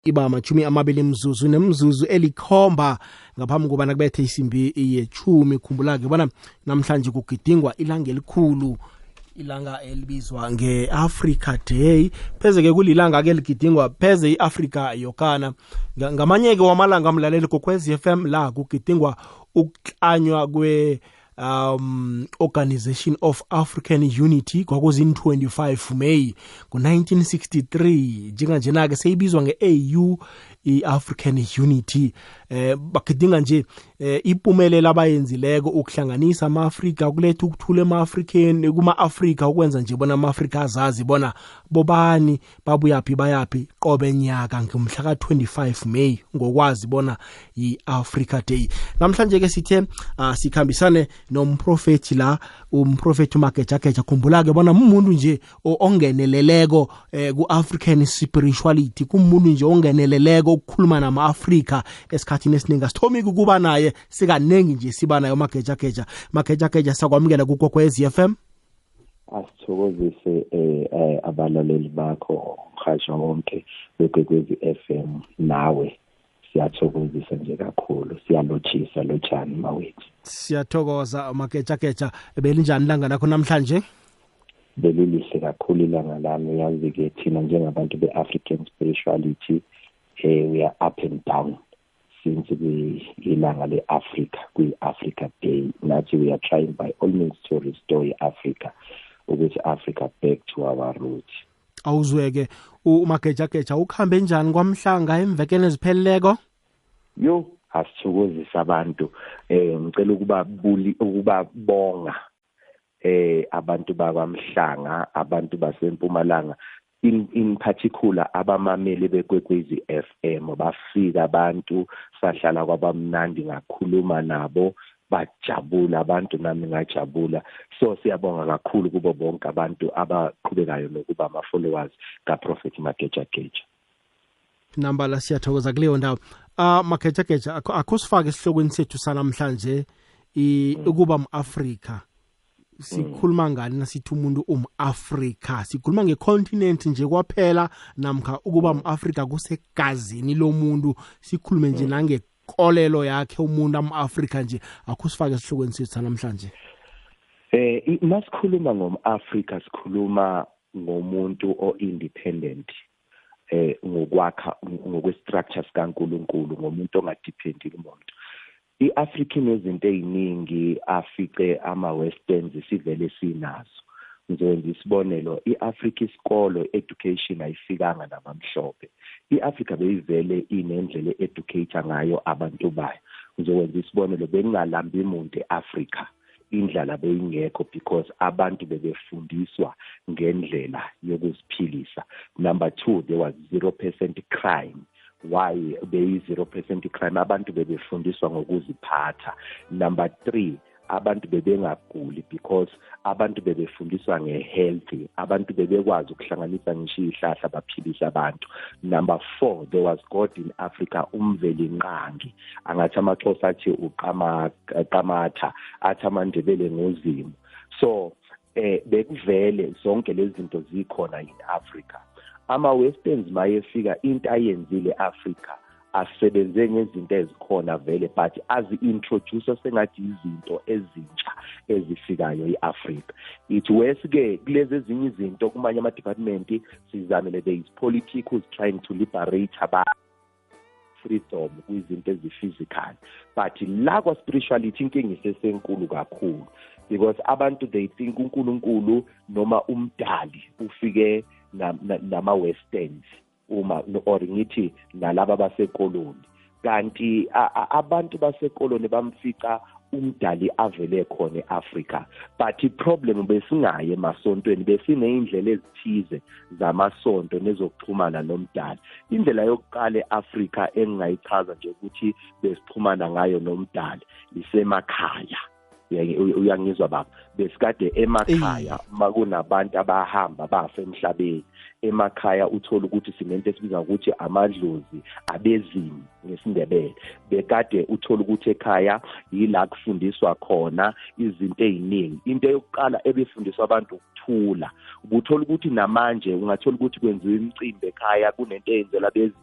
Iba 20 mzuzu nemzuzu 7 ngaphambi kobana kubethe isimbi 10. Khumbula-ke bona namhlanje kugidingwa ilanga elikhulu, ilanga elibizwa nge-Africa Day. Pheze-ke kulilanga-ke eligidingwa pheze i-Afrika yokana. Ngamanye-ke wamalanga, mlaleli Kokwezi FM, la kugidingwa ukuklanywa kwe Organization of African Unity, kwakuzin 25 May ngo-1963. Njenganjena-ke seyibizwa nge-AU, i-African Unity. Bagidinga nje ipumelelo abayenzileko ukuhlanganisa ama-Afrika, ukuletha ukuthula ema-Afrikeni, kuma-Afrika, ukwenza nje bona ama-Afrika azazi bona bobani, babuyaphi, bayaphi. Qobe nyaka ngomhla ka-25 May, ngokwazi bona yi-Africa Day. Namhlanje-ke sithe sikhambisane nomprofethi la, umprofethi uMagejageja. Khumbula-ke bona umuntu nje ongeneleleko ku-African spirituality, kumuntu nje ongeneleleko ukukhuluma nama-Afrika esikhathini esiningi. Asithomiki ukuba naye, sikaningi nje siba naye uMagejageja. Magejageja, sakwamukela kuKwekwezi FM. Asithokozise abalaleli bakho, umhasho wonke beKwekwezi FM, nawe siyathokozisa nje kakhulu, siyalotshisa. Lotshani mawethu. Siyathokoza, Magejageja. Belinjani ilanga lakho namhlanje? Belilihle kakhulu ilanga lami. Yazi-ke thina njengabantu be-African spirituality, we are up and down since ilanga le-Africa, kwi-Africa Day. Nathi we are trying by all means to restore i-Africa, ukuthi Africa back to our roots. Awuzweke, uMagejageja, ukuhambe njani kwaMhlanga emvekeni ezipheleleko? Yo, asithokozisa abantu. Ngicela ukubabonga abantu bakwaMhlanga, abantu basempumalanga, in particular abamameli beKwekwezi FM. Bafika abantu, sahlala kwabamnandi, ngakhuluma nabo, bajabula abantu, nami ngajabula. So siyabonga kakhulu kubo bonke abantu abaqhubekayo nokuba ama-followers kaProphet Magejageja. Nambala siyathokoza kuleyo ndawo. Magejageja, akhusifake esihlokweni sethu sanamhlanje, ukuba mu-Afrika. Sikhuluma ngani nasithi umuntu um-Afrika? Sikhuluma ngecontinent nje kwaphela, namkha ukuba mu-Afrika kusegazini lomuntu? Sikhulume nje nangekolelo yakhe umuntu am-Afrika nje. Akhusifake esihlokweni sethu sanamhlanje. Masikhuluma ngom-Afrika, sikhuluma ngomuntu o-independent ngokwakha ngokwe-structure sikaNkulunkulu, ngomuntu ongadependi kumuntu. I-Afrika inezinto ey'ningi afice ama-Westerns sivele sinazo. Ngizokwenza isibonelo: i-Afrika, isikolo, education ayifikanga nabamhlophe. I-Afrika beyivele inendlela e-educate ngayo abantu bayo. Ngizokwenza isibonelo: bekungalambi muntu e-Afrika, indlala beyingekho, because abantu bebefundiswa ngendlela yokuziphilisa. Number 2, there was 0% crime. Why beyi 0% crime? Abantu bebefundiswa ngokuziphatha. Number 3, abantu bebengaguli because abantu bebefundiswa nge-healthy. Abantu bebekwazi ukuhlanganisa ngisho iy'hlahla, baphilisa abantu. Number 4, there was God in Africa, uMvelinqangi. Angathi amaXhosa athi uQamatha, athi amaNdebele ngoZimu. So bekuvele zonke lezi zinto zikhona in Africa. Ama-Westerns mayefika, into ayenzile Africa, asebenze ngezinto ezikhona vele, but azi-introduce sengathi izinto ezintsha ezifikayo i-Afrika. It worse ke kulezi ezinye izinto, kumanye ama-department sizamele. There is politic who's trying to liberate abantu, freedom kwizinto ezi-physical, but la kwa-spirituality inkinga isesenkulu kakhulu, because abantu they think uNkulunkulu noma umdali ufike nama-Westerns, uma or ngithi nalaba basekoloni, kanti abantu basekoloni bamfica umdali avele khona eAfrica. But iproblem, besingaye emasontweni, besineyindlela ezithize zamasonto nezokuxhumana nomdali. Indlela yokuqala eAfrica engingayichaza nje ukuthi besixhumana ngayo nomdali isemakhaya. Uyangizwa baba? Besikade emakhaya makunabantu abahamba bafa emhlabeni, emakhaya uthola ukuthi sinento esibiza ukuthi amadlozi, abezimu ngesiNdebele. Bekade uthola ukuthi ekhaya yila kufundiswa khona izinto ey'ningi. Into yokuqala ebefundiswa abantu ukuthula. Ubuthola ukuthi namanje ungathola ukuthi kwenziwa imicimbi ekhaya, kunento eyenzela bezimu.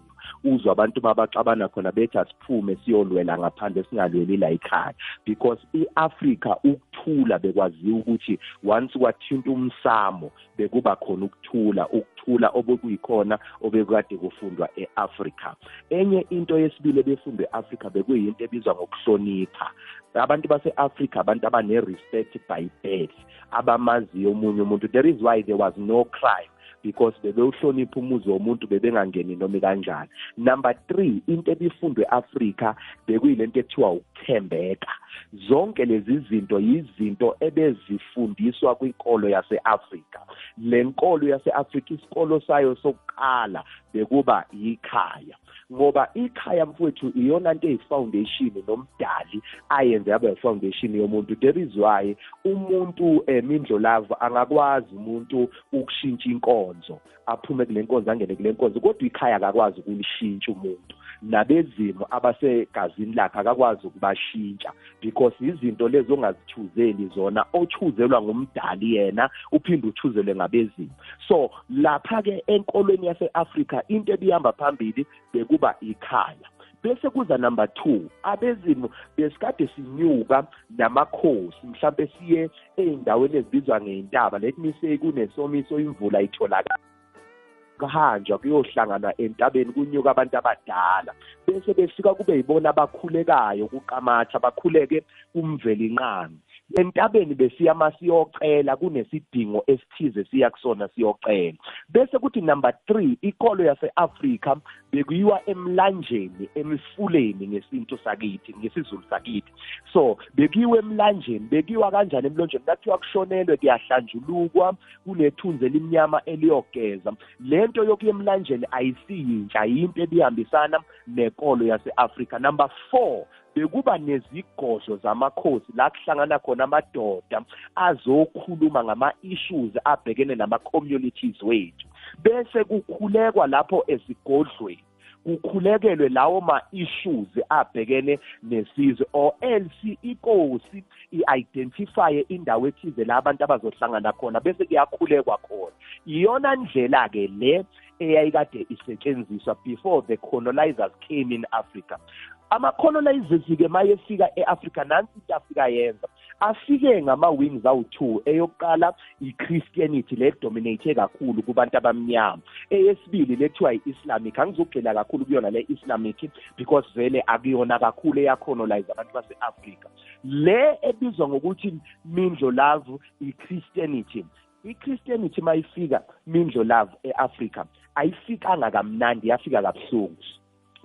Uzwa abantu mabaxabana khona bethi asiphume siyolwela ngaphandle, singalweli la ekhaya, because iAfrica ukuthula bekwaziwa ukuthi once kwathinta umsamo bekuba khona ukuthula, ukuthula obekuyikhona obekade kufundwa eAfrica. Enye into yesibili ebefundwa eAfrica bekuyinto ebizwa ngokuhlonipha. Abantu base-Africa abantu abane-respect by birth, abamaziyo omunye umuntu. There is why there was no crime, because bebewuhlonipha umuzi womuntu, bebengangeni noma kanjani. Number 3, into ebifundwe eAfrica bekuyilento ekuthiwa ukuthembeka. Zonke lezi zinto yizinto ebezifundiswa kwinkolo yase-Afrika. Le nkolo yase-Afrika isikolo sayo sokuqala bekuba ikhaya, ngoba ikhaya mfowethu iyona nto eyi-foundation nomdali ayenze yaba i-foundation yomuntu. There is why umuntu Mindlolavu angakwazi umuntu ukushintsha inkonzo, aphume kule nkonzo angene kule nkonzo, kodwa ikhaya akakwazi ukulishintsha umuntu. Nabezimo abasegazini lakhe akakwazi ukubashintsha, because izinto lezo ongazithuzeli zona, ochuzelwa ngumdali yena uphinde uchuzelwe ngabezimo. So lapha-ke enkolweni yase-Afrika into ebihamba phambili bekuba ikhaya. Bese kuza number 2, abezimo besikade sinyuka namakhosi, mhlambe siye ey'ndaweni ezibizwa ngey'ntaba. Let me say kunesomiso, imvula itholakala, kuhanjwa kuyohlangana entabeni, kunyuka abantu abadala, bese befika kube yibona abakhulekayo kuqamatha, bakhuleke kuMvelinqangi. Entabeni besiya masiyocela, kunesidingo esithize siya kusona siyocela. Bese kuthi number 3, ikolo yase-Afrika bekuyiwa emlanjeni, emifuleni ngesintu sakithi, ngesiZulu sakithi. So bekuyiwa emlanjeni, bekuyiwa kanjani emlonjeni? Nakuthiwa kushonelwe kuyahlanjulukwa, kunethunzi elimnyama eliyogeza. Lento yokuya emlanjeni ayisiyintsha, yinto ebihambisana nekolo yase-Afrika. Number 4, bekuba nezigodlo zamakhosi la kuhlangana khona amadoda azokhuluma ngama-issues abhekene nama-communities wethu, bese kukhulekwa lapho esigodlweni, kukhulekelwe lawo ma-issues abhekene nesizwe, or else inkosi i-identifye indawo ethize la abantu abazohlangana khona bese kuyakhulekwa khona. Iyona ndlela-ke le eyayikade isetshenziswa before the colonizers came in Africa. Ama-colonizers-ke mayefika e-Africa, nansi into afika yenza, afike ngama-wings awu-2. Eyokuqala i-Christianity le dominate kakhulu kubantu abamnyama, eyesibili lethiwa i-Islamic. Angizogxila kakhulu kuyona le Islamic because vele akuyona kakhulu eyacolonize abantu base-Afrika. Le ebizwa ngokuthi Mindlolavu i-Christianity. I-Christianity mayifika Mindlolavu e-Afrika ayifikanga kamnandi, yafika kabuhlungu.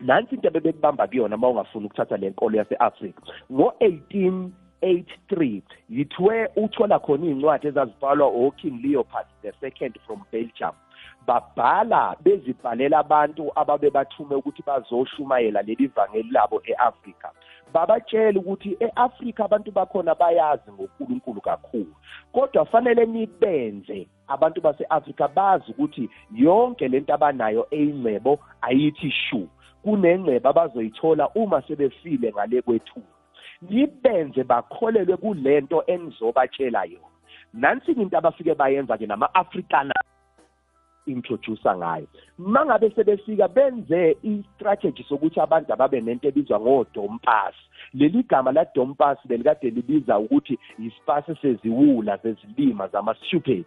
Nansi into ebebekubamba kuyona uma ungafuni ukuthatha le nkolo yase-Afrika. Ngo-1883 yithiwe uthola khona iy'ncwadi ezazibhalwa o-King Leopold II from Belgium. Babhala bezibhalela abantu ababebathume ukuthi bazoshumayela leli vangeli labo e-Afrika. Babatshela ukuthi e-Afrika abantu bakhona bayazi ngoNkulunkulu kakhulu, kodwa fanele nibenze abantu base-Afrika bazi ukuthi yonke lento abanayo eyingcebo ayithi shu, kunengcebo abazoyithola uma sebefile ngale kwethu. Nibenze bakholelwe kulento enizobatshela yona. Nansi into abafike bayenza ke nama-Afrikana introducer ngayo. Mangabe sebefika benze i-strategy sokuthi abantu ababe nento ebizwa ngodompasi. Leli gama la dompasi belikade libiza ukuthi isipasi seziwula zezilima zama-stupid.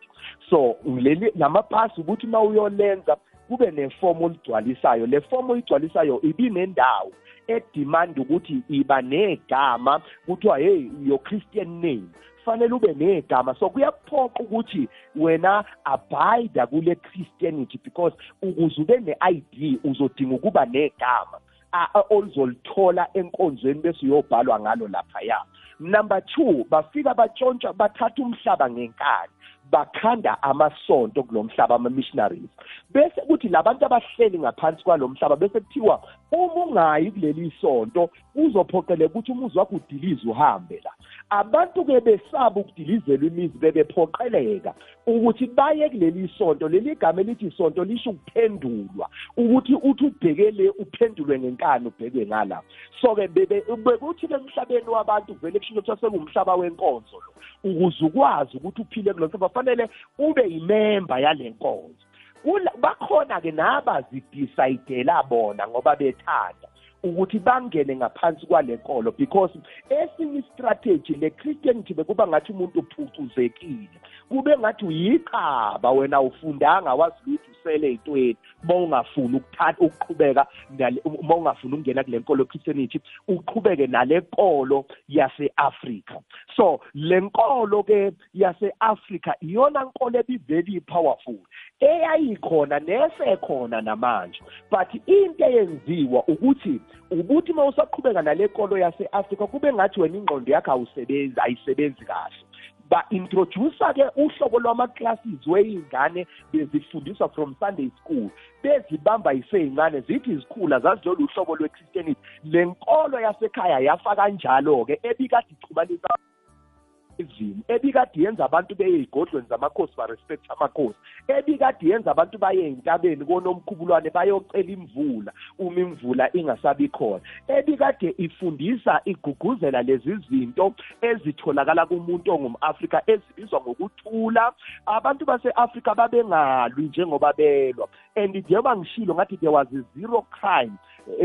So leli lamapasi ukuthi uma uyolenza kube nefomu oligcwalisayo. Le fomu oyigcwalisayo ibinendawo edemand ukuthi iba negama, kuthiwa hey, your Christian name fanele ube negama. So kuyaphoqa ukuthi wena abide kule Christianity, because ukuze ube ne-ID uzodinga ukuba negama oluzolithola enkonzweni bese uyobhalwa ngalo laphaya. Number 2, bafika batshontsha, bathatha umhlaba ngenkani, bakhanda amasonto kulomhlaba, ama-missionaries. Bese kuthi labantu abahleli ngaphansi kwalomhlaba bese kuthiwa uma ungayi kuleli sonto uzophoqeleka ukuthi umuzi wakho udilize uhambe la. Abantu-ke besaba ukudilizelwa imizi, bebephoqeleka ukuthi baye kuleli sonto. Leli gama elithi sonto lisho ukuphendulwa, ukuthi uthi ubhekele uphendulwe ngenkani, ubhekwe ngala. So-ke bekuthi emhlabeni wabantu vele kusho ukuthi sekuwumhlaba wenkonzo lo, ukuze ukwazi ukuthi uphile kulo mhlaba fanele ube yimemba yale nkonzo. Bakhona ke nabazidecide bona ngoba bethanda ukuthi bangene ngaphansi kwale nkolo, because esinye strategy le Christianity bekuba ngathi umuntu uphucuzekile, kube ngathi uyiqaba wena, ufundanga wazi ukuthi usele ey'ntweni uma ungafuni ukuthatha ukuqhubeka, uma ungafuni ukungena kule nkolo Christianity, uqhubeke nale nkolo yase-Afrika. So le nkolo ke yase-Afrika iyona nkolo ebi-very powerful eyayikhona nesekhona namanje, but into eyenziwa ukuthi uma usaqhubeka nale nkolo yase-Afrika kube ngathi wena ingqondo yakho awusebenzi, ayisebenzi kahle. Ba-introduce ke uhlobo lwama-classes wey'ngane bezifundiswa from Sunday school, bezibamba isey'ncane zithi zikhula zazi lolu hlobo lwe-Christianity. Le nkolo yasekhaya yafa kanjalo-ke, ebikade ichumanisa izimo, ebikade yenza abantu beye ey'godlweni zamakhosi ba-respect amakhosi, ebikade yenza abantu baye ey'ntabeni konomkhubulwane bayocela imvula uma imvula ingasabi khona, ebikade ifundisa igqugquzela lezi zinto ezitholakala kumuntu ongum-Afrika ezibizwa ngokuthula. Abantu base-Afrika babengalwi njengoba belwa, and njengoba ngishilo ngathi there was zero crime,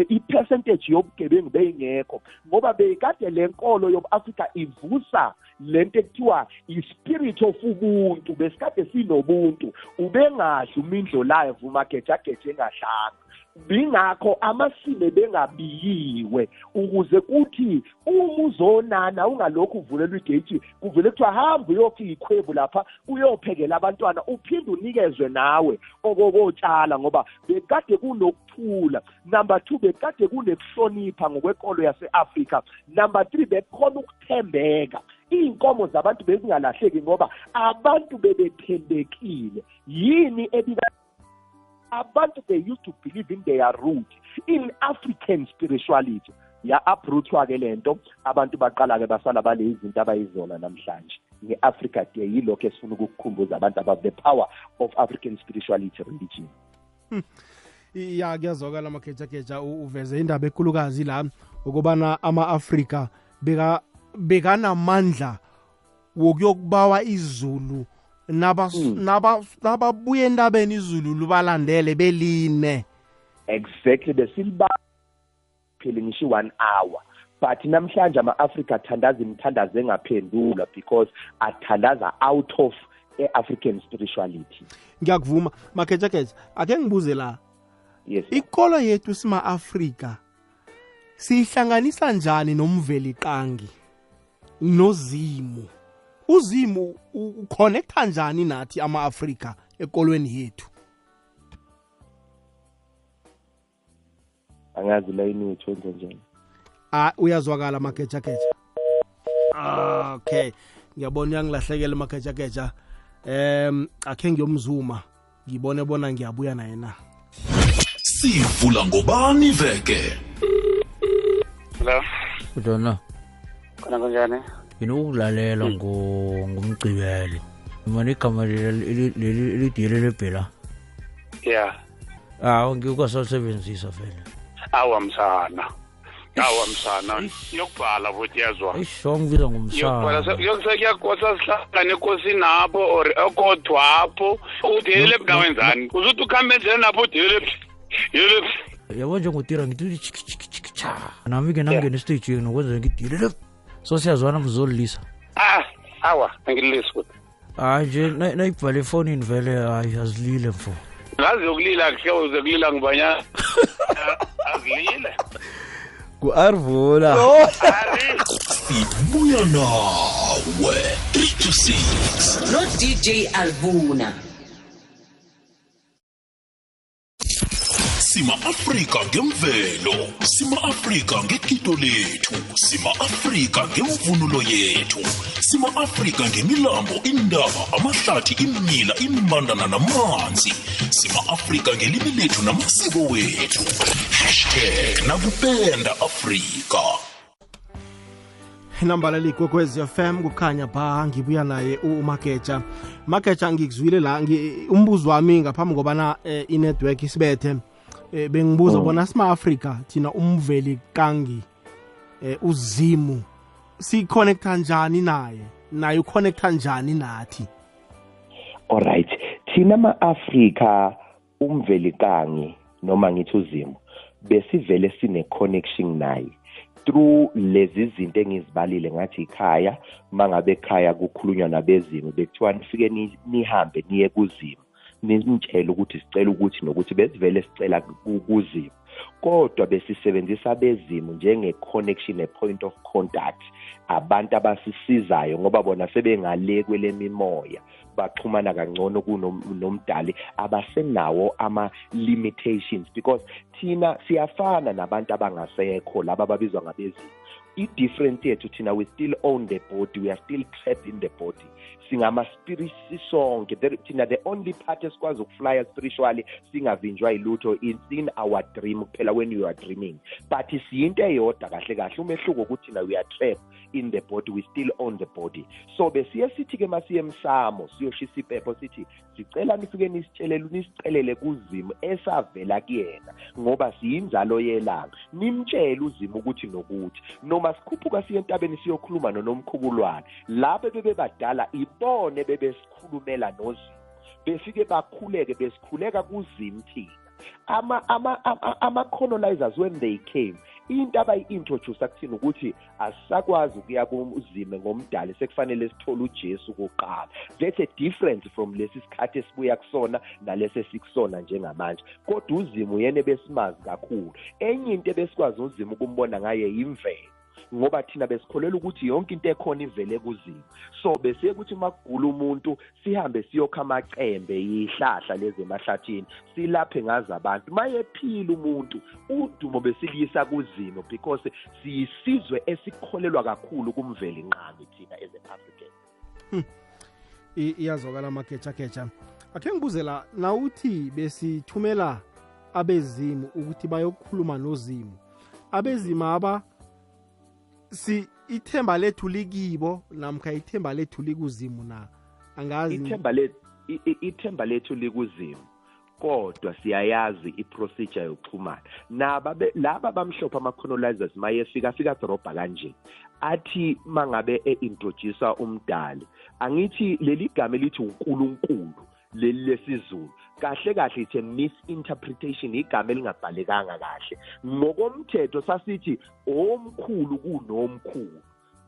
i-percentage yobugebengu beyingekho, ngoba beyikade le nkolo yobu-Afrika ivusa lento ekuthiwa i-spirit of ubuntu. Besikade sinobuntu, ubengadli umindlo live umagejageja engadlanga, bingakho amasime bengabiyiwe ukuze kuthi uma uzonana ungalokhu uvulelwa igate, kuvele kuthiwa hamba uyokha ikhwebu lapha uyophekela abantwana, uphinde unikezwe nawe okokotshala, ngoba bekade kunokuthula. Number 2, bekade kunekuhlonipha ngokwenkolo yase-Afrika. Number 3, bekukhona ukuthembeka, iy'nkomo zabantu bezingalahleki ngoba abantu bebethembekile. Yini ebika abantu, they used to believe in their root, in African spirituality. Ya-uprootwa ke lento, abantu baqala-ke basala bale izinto abayizona namhlanje. Nge-Africa Day yilokho esifuna ukukukhumbuza abantu about the power of African spirituality religion. Ya, kuyazwakala Magejageja, uveze indaba enkulukazi la ukubana ama-Afrika bekanamandla wokuyokubawa izulu, nababuye entabeni izulu lubalandele beline. Exactly, besiliba phela ngisho 1 hour, but namhlanje ama-Afrika athandaza imithandazo engaphendulwa because athandaza out of African spirituality. Ngiyakuvuma Magejageja, ake ngibuze la. Yes. Ikolo yethu sima-Afrika siyihlanganisa njani nomveli qangi nozimu? Uzimu uconnecta njani nathi ama-Afrika ekolweni yethu? Angazi layini yethu wenza njani. Uyazwakala Magejageja. Okay, ngiyabona uyangilahlekela Magejageja. Akhe ngiyomzuma ngibone bona ngiyabuya naye na. Sivula ngobani veke? Hello. Udona. Khona kanjani? Nginokulalela ngomgcibelo. Mina igama leli lidiyele lebhela. Yeah. Ah, ngikwasalibenzisa vele. Awa msana. Awa msana. Yokubhala futhi yazwa. Isho ngibiza ngomsana. Yokubhala yokuseyakosa sihlala nekosini apho or okodwapho. Udiyele mna wenzani? Uzuthi ukhambe endleleni apho udiyele. Yebo. Yabo nje ngotira ngithi chiki chiki chiki cha. Nami ke nangena stage nokwenza ngidiyele. So siyazwana mzolisa. Ah, awa, angilisi kuthi. Hayi nje nayibhale efonini vele hayi azilile mfo. Ngazi yokulila kuhle uzokulila ngibanya. Azilile. Ku-Arvula. Sibuya nawe 3 to 6. No DJ Alvuna. Sima Afrika ngemvelo, Sima Afrika ngekito lethu, Sima Afrika ngemvunulo yethu, Sima Afrika ngemilambo, indaba, amahlathi, imila, imbandana namanzi, Sima Afrika ngelimi lethu namasiko wethu. #nakupenda Afrika. Nambala Ikwekwezi FM kukhanya ba, ngibuya naye uMageja. Mageja, ngikuzwile la umbuzo wami ngaphambi kobana i-network isibethe. Bengibuza bona sima Afrika thina umveli kangi uzimu siconnecta njani naye, naye uconnecta njani nathi? Alright, thina ma-Afrika Umveliqangi noma ngithi uZimu besivele sine connection naye through lezi zinto engizibalile. Ngathi ikhaya, mangabe ekhaya kukhulunywa nabezimu, bekuthiwa nifike nihambe niye kuZimu nitshele ukuthi sicela ukuthi nokuthi. Besivele sicela kuZimu, kodwa besisebenzisa abezimu njenge-connection, a point of contact, abantu abasisizayo, ngoba bona sebengale kwelemimoya, baxhumana kangcono kunomdali, abasenawo ama-limitations, because thina siyafana nabantu abangasekho laba ababizwa ngabezimu. I-difference yethu thina, we still own the body, we are still trapped in the body. Singama-spirit sisonke thina. The only part esikwazi ukuflya spiritually singavinjwa yilutho is in our dream kuphela, when you are dreaming, but siyinto eyodwa kahle kahle. Umehluko ukuthi thina we are trapped in the body, we still own the body. So besiye sithi-ke masiye emsamo siyoshisa impepho, sithi sicela nifike nisitshelele, nisicelele kuZimu esavela kuyena, ngoba siyinzalo yelanga, nimtshele uZimu ukuthi nokuthi. Noma sikhuphuka siye entabeni siyokhuluma noNomkhubulwane, labo bebebadala ibone bebesikhulumela noZimu, befike bakhuleke, besikhuleka kuZimu thina. Ama colonizers, when they came, into abayi-introduce kuthina ukuthi asisakwazi ukuya kuZime ngomdali, sekufanele sithole uJesu kuqala. That's a difference from lesi sikhathi esibuya kusona nalesi esikusona njengamanje. Kodwa uZimu yena besimazi kakhulu. Enye into ebesikwazi uZimu ukumbona ngaye imvelo, ngoba thina besikholelwa ukuthi yonke into ekhona ivele kuZimu. So besiye ukuthi uma kugula umuntu sihambe siyokha amacembe, yihlahla lezi emahlathini, silaphe ngazo abantu. Mayephila umuntu, udumo besiliyisa kuZimu, because siyisizwe esikholelwa kakhulu kumveli nqangi thina as an African. Iyazwakala magejageja. Akhe ngibuze la, nawuthi besithumela abezimu ukuthi bayokukhuluma noZimu, abezimu aba si ithemba lethu likibo namkha ithemba lethu likuZimu na? Angazi. Ithemba lethu likuZimu, kodwa siyayazi i-procedure yokuxhumana naba laba bamhlophe. Ama-colonizers mayefika, afika drobha kanje, athi mangabe e-introduce umdali, angithi leli gama elithi uNkulunkulu leli lesiZulu, kahle kahle it's a misinterpretation, igama elingabhalekanga kahle ngokomthetho. Sasithi omkhulu kunomkhulu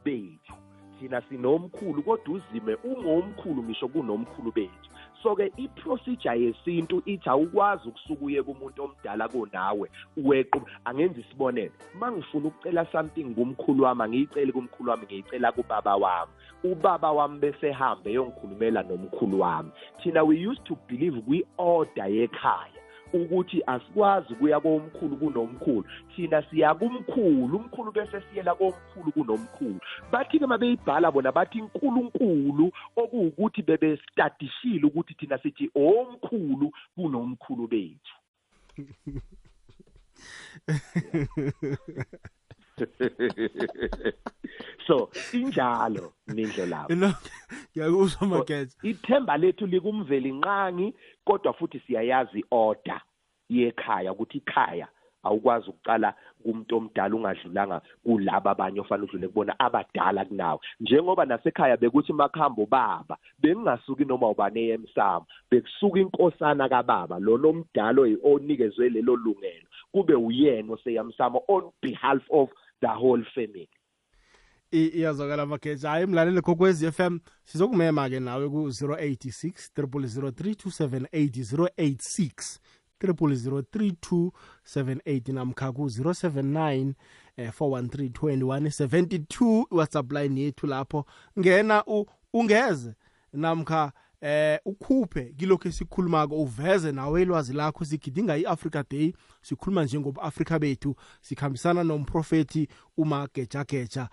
bethu. Thina sinomkhulu, kodwa uZime ungomkhulu ngisho kunomkhulu bethu. So-ke i-procedure yesintu ithi awukwazi ukusuka uye kumuntu omdala kunawe wequ. Angenza isibonelo, uma ngifuna ukucela something kumkhulu wami, angiyiceli kumkhulu wami, ngiyicela kubaba wami. Ubaba wami bese hambe yongikhulumela nomkhulu wami. Thina we used to believe kwi-order yekhaya, ukuthi asikwazi ukuya komkhulu kunomkhulu. Thina siya kumkhulu, umkhulu bese siyela komkhulu kunomkhulu. Bathi-ke uma beyibhala bona bathi inkulunkulu, okuwukuthi bebestadishile ukuthi thina sithi omkhulu kunomkhulu bethu. So injalo mindlo lapho. No, ngiyakuzwa mageja. Ithemba lethu likumveli nqangi, kodwa futhi siyayazi order yekhaya, ukuthi ikhaya awukwazi ukucala kumuntu omdala ungadlulanga kulaba abanye ofanele udlule kubona abadala kunawe. Njengoba nasekhaya bekuthi makuhamba ubaba, bekungasuki noma ubani emsamo, bekusuka inkosana kababa, lona omdala onikezwe lelo lungelo, kube uyena oseyamsamo on behalf of the whole family. Iyazwakala mageja. Hayi mlaleli Kokwezi FM, sizokumema ke nawe ku-086 000 3278, 086 0003278, namkha ku-079 413 2172, WhatsApp line yethu. Lapho ngena ungeze namkha ukhuphe kilokho esikhulumako, uveze nawe ilwazi lakho. Sigidinga i-Africa Day, sikhuluma njengobu-Afrika bethu, sikhambisana nomprofethi uMagejageja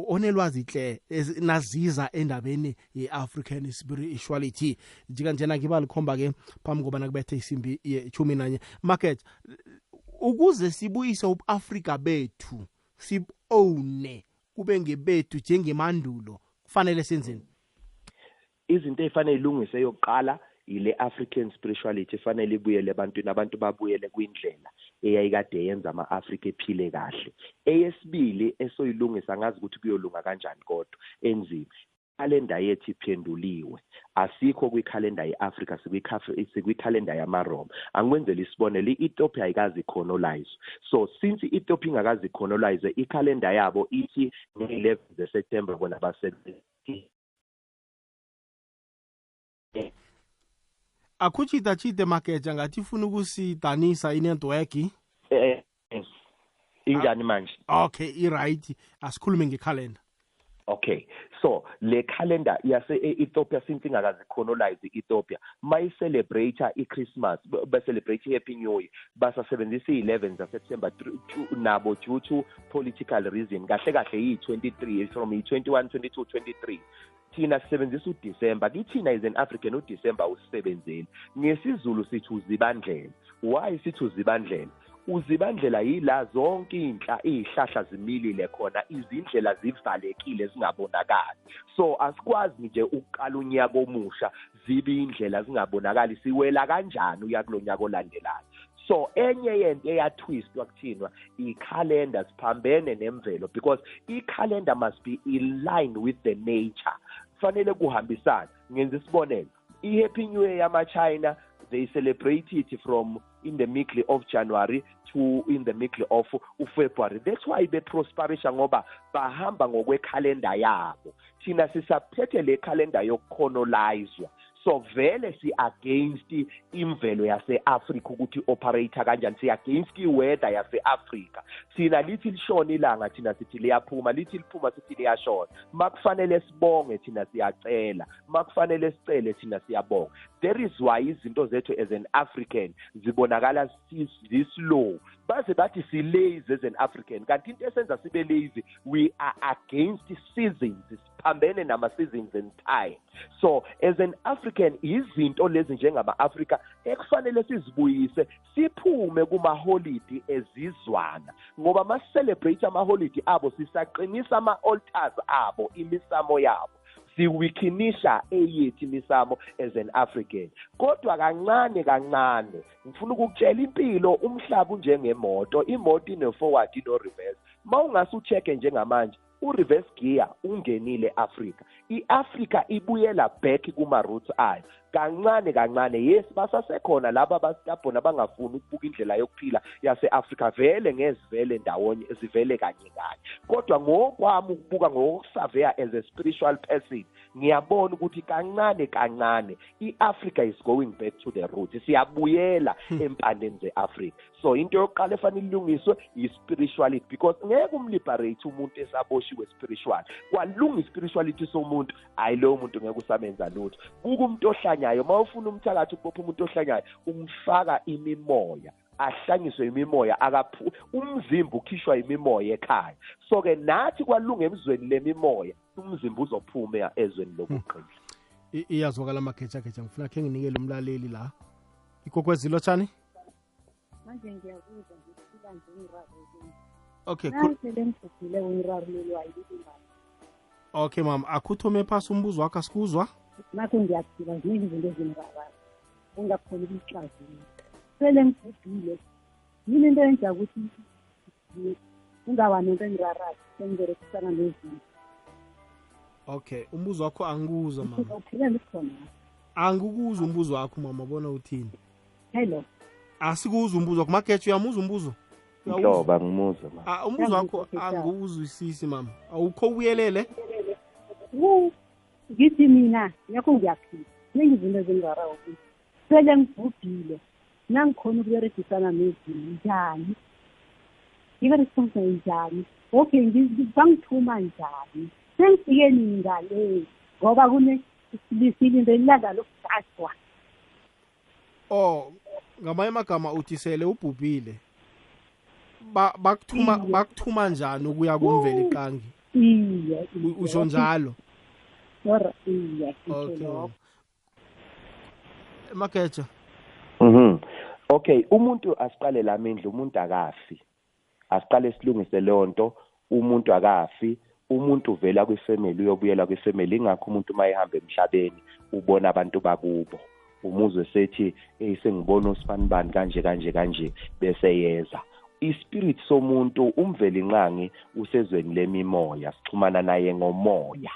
onelwazi hle naziza endabeni ye-African spirituality. Njenganjena ngiba likhomba-ke phambi kobana kubethe isimbi ye-11. Mageja, ukuze sibuyise ubu-Afrika bethu, sibu-owne, kube ngebethu njengemandulo, kufanele senzeni? Izinto ey'fanele ilungise, yokuqala ile African spirituality efanele ibuyele ebantwini, abantu babuyele kwindlela eyayikade yenza ama-Afrika ephile kahle. Eyesibili esoyilungisa, ngazi ukuthi kuyolunga kanjani kodwa enzima, Ikhalenda yethu iphenduliwe, asikho kwikhalenda ye-Afrika, sikwikhalenda yamaRoma. Angikwenzele isibonelo, i-Ethiopia ayikaze icolonize. So since i-Ethiopia ingakaze icolonize, ikhalenda yabo ithi nge-11 zeSeptember bona basebenza. Akuchita-chite Mageja, ngathi ifuna ukusidanisa inetwork. Injani manje? Okay, i-right. Asikhulume ngekhalenda. Okay, so le calendar yase Ethiopia, since ingakaze colonize Ethiopia, mayi-celebrate i-Christmas, ba-celebrate i-Happy New Year, basasebenzisa i-11 zaSeptember nabo due to political reason. Kahle kahle yi-23, from i-21, 22, 23. Thina sisebenzisa uDecember. Kithina as an African uDecember usebenzeli. NgesiZulu sithi uzibandlela. Why sithi uzibandlela? Uzibandlela yila zonke iy'hlahla zimilile khona, izindlela zivalekile zingabonakali. So asikwazi nje ukuqala unyaka omusha zibe indlela zingabonakali, siwela kanjani uya kulo nyaka olandelayo. So enye yento eyatwistwa kuthinwa ikhalenda, siphambene nemvelo, because ikhalenda must be in line with the nature, kufanele kuhambisana. Ngenza isibonelo, i-Happy New Year yama-China, they celebrate it from in the middle of January to in the middle of February. That's why beprosperisha, ngoba bahamba ngokwekhalenda yabo. Thina sisaphethe le calendar yokucolonizwa, so vele si-against imvelo yase-Afrika ukuthi operate kanjani, si-against i-weather yase-Afrika. Thina lithi lishona ilanga, thina sithi liyaphuma, lithi liphuma sithi liyashona. Makufanele sibonge, thina siyacela, makufanele sicele, thina siyabonga. That is why izinto zethu as an African zibonakala zi-slow, baze bathi si-lazy as an African, kanti into esenza sibe lazy, we are against seasons, siphambene nama-seasons and time. So as an African, izinto lezi njengama-Afrika ekufanele sizibuyise, siphume kumaholidi ezizwana, ngoba ma-celebrate amaholidi abo sisaqinisa ama-altars abo, imisamo yabo, siwikhinisha eyethu imisamo as an African. Kodwa kancane kancane ngifuna ukukutshela, impilo umhlaba unjengemoto, imoto ine-forward ino-reverse. Ma ungase ucheck-e njengamanje, u-reverse gear ungenile Africa, i-Africa ibuyela back kuma-roots ayo kancane kancane. Yes, basasekhona laba abastubborn abangafuni ukubuka indlela yokuphila yase-Afrika, vele ngezivele ndawonye, zivele kanye kanye. Kodwa ngokwami ukubuka, ngokusurveya as a spiritual person, ngiyabona ukuthi kancane kancane i-Africa is going back to the roots, siyabuyela empandeni ze-Afrika. So into yokuqala efanele ilungiswe i-spirituality, because ngeke umliberate umuntu esaboshiwe spiritual. Kwalunga i-spirituality somuntu, hayi, lowo muntu ngeke usamenza lutho. Buka umuntu ohlanyayo, uma ufuna umthakathi ukubopha umuntu ohlanyayo, umfaka imimoya, ahlanyiswe imimoya, akaphu umzimba ukhishwa imimoya ekhaya. So ke nathi kwalunga emzweni lemimoya, umzimba uzophuma ezweni lokugqila. Iyazwakala Magejageja. Ngifuna khe nginikele umlaleli la. Ikwekwezi, lotshani. Manje ngiyakuzwa, ngiphila nje umraro. Okay. Nasele ngigugile, umraro ayilibali. Okay mama, akhuthome phasi umbuzo wakho, asikuzwa. Nakho ngiyaphila, ziningi izinto ezingirarayo ungakhoni ukuzixazulula. Sele ngigugile, yini into enza ukuthi kungaba nento engirarayo sengiberekisana nezinto? Okay, umbuzo wakho angikuzwa mama. Uphila ngikhona. Angikuzwa umbuzo wakho mama, bona uthini? Hello. Asikuzwa umbuzo wakho. Mageja, uyamuzwa umbuzo? Nhloba ngimuzwa mama. Ah, umbuzo wakho angiwuzwisisi mama, awukho ubuyelele. Ngithi mina yakho ngiyaphila, ziningi izinto ezingirarayo ukuthi sele ngigugile, nangikhona ukuberegisana nezinto njani, ngiberegisana njani? Okay, bangithuma njani, sengifike nini ngale, ngoba kune silinde ilanga lokugajwa. Oh, ngamanye amagama uthi sele ubhubhile, bakuthuma bakuthuma njani ukuya kumveli qangi? Iye. Usho njalo? Ora, iye. Okay Mageja. Okay, umuntu, asiqale lami indlu, umuntu akafi. Asiqale silungise leyo nto, umuntu akafi, umuntu uvela kwifamily uyobuyela kwifamily. Ingakho umuntu uma ehamba emhlabeni ubona abantu bakubo. Umuzwe sethi, "Hey, sengibona usibanibani kanje kanje kanje," bese yeza. Ispirit somuntu, umveli nqangi usezweni lemimoya, sixhumana naye ngomoya.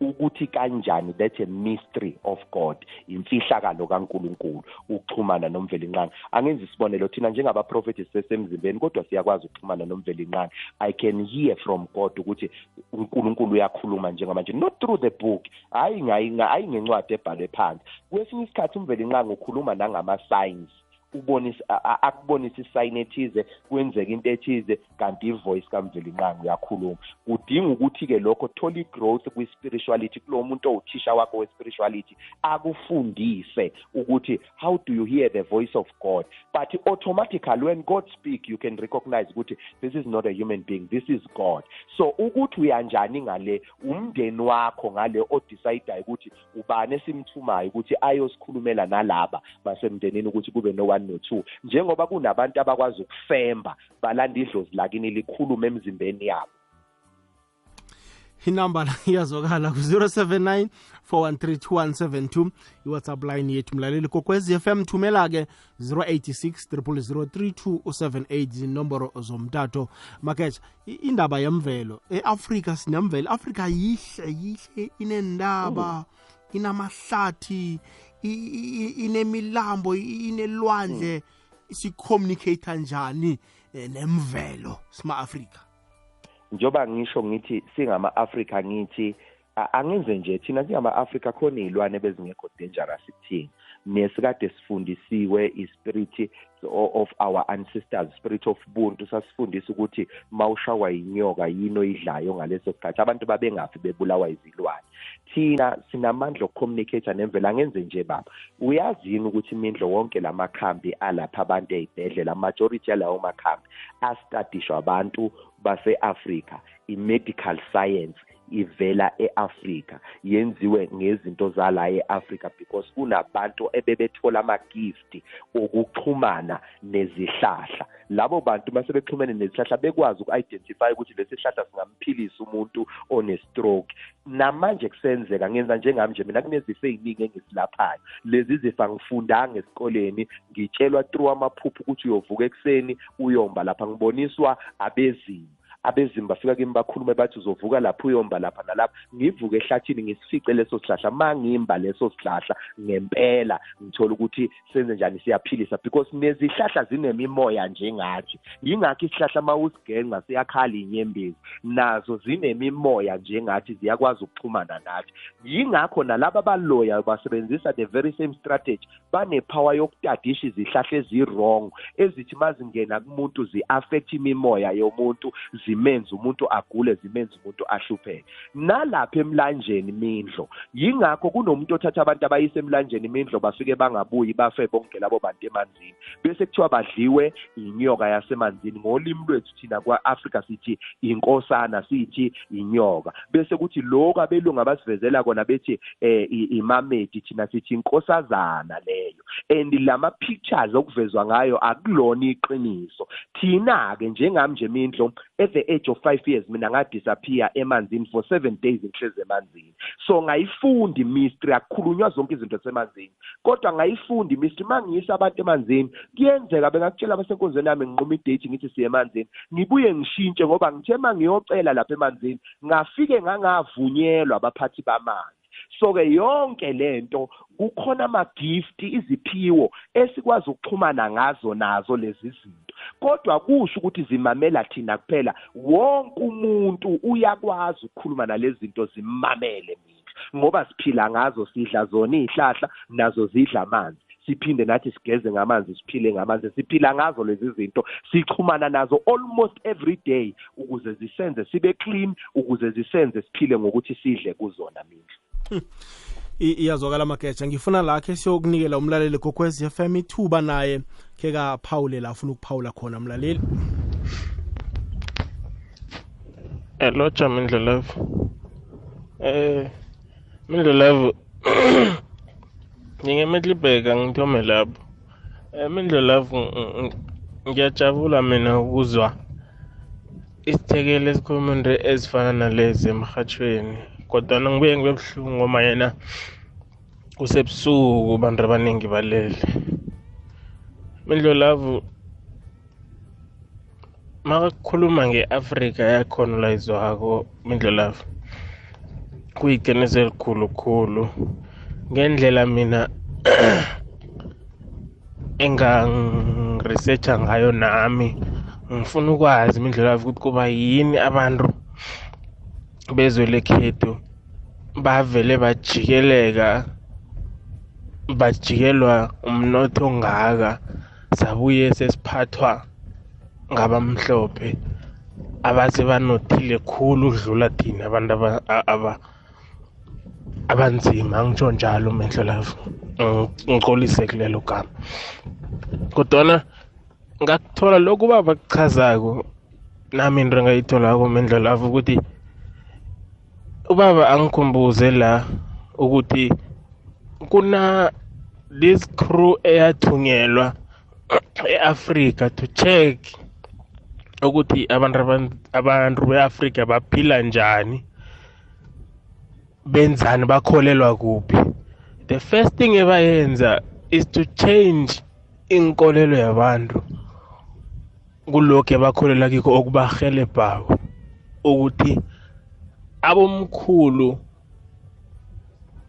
Ukuthi kanjani, that's a mystery of God, imfihlakalo kaNkuluNkulu ukuxhumana noMvelinqangi. Angenza isibonelo, thina njengabaprofethi sisemzimbeni kodwa siyakwazi ukuxhumana noMvelinqangi. I can hear from God ukuthi uNkulunkulu uyakhuluma njengamanje, not through the book, hayi ngencwadi ebhalwe phansi. Kwesinye isikhathi uMvelinqangi ukhuluma nangama-signs, ubonisa akubonisa isign ethize, kwenzeka into ethize, kanti ivoice kaMvelinqangi uyakhuluma. Kudinga ukuthi-ke lokho thola i-growth kwi-spirituality kulowo muntu owuthisha wakho we-spirituality, akufundise ukuthi how do you hear the voice of God. But automatically when God speak, you can recognize ukuthi this is not a human being, this is God. So ukuthi uyanjani ngale, umndeni wakho ngale odecidayo ukuthi ubani esimthumayo ukuthi ayosikhulumela nalaba basemndenini ukuthi kube no 1 no 2, njengoba kunabantu abakwazi ukufemba balanda idlozi lakini likhulume emzimbeni yabo. Inamba iyazwakala ku-079 413 2172, i-WhatsApp line yethu mlaleli Kokwezi FM. Thumela-ke 086 000 3278, zinomboro zomtato. Maketsha, indaba yemvelo e-Afrika, sinemvelo. Afrika yihle yihle, inendaba, inamahlathi, inemilambo, inelwandle. Sicommunicate njani nemvelo sima-Afrika? Njengoba ngisho ngithi singama-Afrika, ngithi angenze nje thina singama-Afrika khona iy'lwane bezingekho dangerous kuthina, nesikade sifundisiwe i-spirit of our ancestors, spirit of Ubuntu, sasifundisa ukuthi mawushawa inyoka yini oyidlayo ngaleso sikhathi. Abantu babengafi bebulawa izilwane. Thina sinamandla okucommunicate nemvelo. Angenze nje baba, uyazi yini ukuthi imindlo wonke lamakhambi alapha abantu ey'bhedlela, majority yalawo makhambi astadishwa abantu base-Afrika. I-medical science ivela e-Afrika, yenziwe ngezinto zala e-Afrika, because kunabantu ebebethola ama-gift okuxhumana nezihlahla. Labo bantu mase bexhumene nezihlahla bekwazi uku-identify ukuthi lesi sihlahla singamphilisa umuntu one-stroke. Namanje kusenzeka, ngenza njengami nje mina kunezifo ey'ningi engisilaphayo. Lezi zifo angifundanga esikoleni, ngitshelwa through amaphupho ukuthi uyovuka ekuseni uyomba lapha, ngiboniswa abezimu. Abezimu bafika kimi bakhulume bathi uzovuka lapha uyomba lapha nalapha. Ngivuke ehlathini ngisifice leso sihlahla, mangimba leso sihlahla ngempela ngithola ukuthi senze njani, siyaphilisa, because nezihlahla zinemimoya njengathi. Yingakho isihlahla mawusigenca siyakhala inyembezi, nazo zinemimoya njengathi, ziyakwazi ukuxhumana nathi. Yingakho nalaba abaloya basebenzisa the very same strategy, banepower yokutadisha izihlahla ezi-wrong ezithi mazingena kumuntu zi-affect imimoya yomuntu, zimenze umuntu agule, zimenze umuntu ahlupheke. Nalapha emlanjeni Mindlo, yingakho kunomuntu othatha abantu abayise emlanjeni Mindlo, bafike bangabuyi, bafe bonke labo bantu emanzini, bese kuthiwa badliwe inyoka yasemanzini. Ngolimi lwethu thina kwa-Afrika sithi inkosana, sithi inyoka, bese kuthi lokhu abelungu abasivezela kona bethi imamedi, thina sithi inkosazana leyo. And lama pictures okuvezwa ngayo akulona iqiniso. Thina-ke njengami nje Mindlo, at the age of 5 years mina ngadisappear emanzini for 7 days ngihlezi emanzini. So ngayifunda imystery, akukhulunywa zonke izinto zasemanzini, kodwa ngayifunda imystery. Mangiyisa abantu emanzini, kuyenzeka bengakutshela abasenkonzweni yami, nginquma idate ngithi siye emanzini, ngibuye ngishintshe ngoba ngithe mangiyocela lapha emanzini ngafike ngangavunyelwa abaphathi bamanzi. So-ke yonke lento kukhona ama-gift, iziphiwo esikwazi ukuxhumana ngazo nazo lezi zinto, kodwa kusho ukuthi zimamela thina kuphela. Wonke umuntu uyakwazi ukukhuluma nalezi zinto zimamele mina, ngoba siphila ngazo, sidla zona iy'hlahla, nazo zidla amanzi, siphinde nathi sigeze ngamanzi, siphile ngamanzi, siphila ngazo lezi zinto, sixhumana nazo almost every day ukuze zisenze sibe clean, ukuze zisenze siphile ngokuthi sidle kuzona Mindlo. Iyazwakala Mageja. Ngifuna lakhe siyokunikela umlaleli Kokwezi FM ithuba naye kekaphawule la afuna ukuphawula khona mlaleli. Hello Mindlo Love. Mindlo Love ngingeMiddelburg, ngithome lapho. Mindlo Love, ngiyajabula mina ukuzwa isithekeli esikhuluma into ezifana nalezi emhathweni, kodwa ngibuye ngibe buhlungu ngoba yena kusebusuku, abantu abaningi balele. Mindlo Love, makakhuluma nge-Afrika yakhona la izwako Mindlo Love, Kuyiqiniso elikhulukhulu ngendlela mina engangiresearcha ngayo nami. Ngifuna ukwazi Mindlulavu ukuthi kuba yini abantu bezwe lekhethu bavele bajikeleka, bajikelwa umnotho ongaka, sabuye sesiphathwa ngabamhlophe abase banothile khulu ukudlula thina abantu abanzima. Angitsho njalo Mindlulavu, ngicolise kulelo gama, kodwana ngakuthola lokhu baba kuchazako nami into engayitholako Mindlulavu ukuthi ubaba angikhumbuze la ukuthi kuna this crew eyathunyelwa e-Afrika to check ukuthi abantu be-Afrika baphila njani, benzani, bakholelwa kuphi. The first thing ebayenza is to change inkolelo yabantu kulokhu ebakholelwa kikho okubahelebhako, ukuthi abomkhulu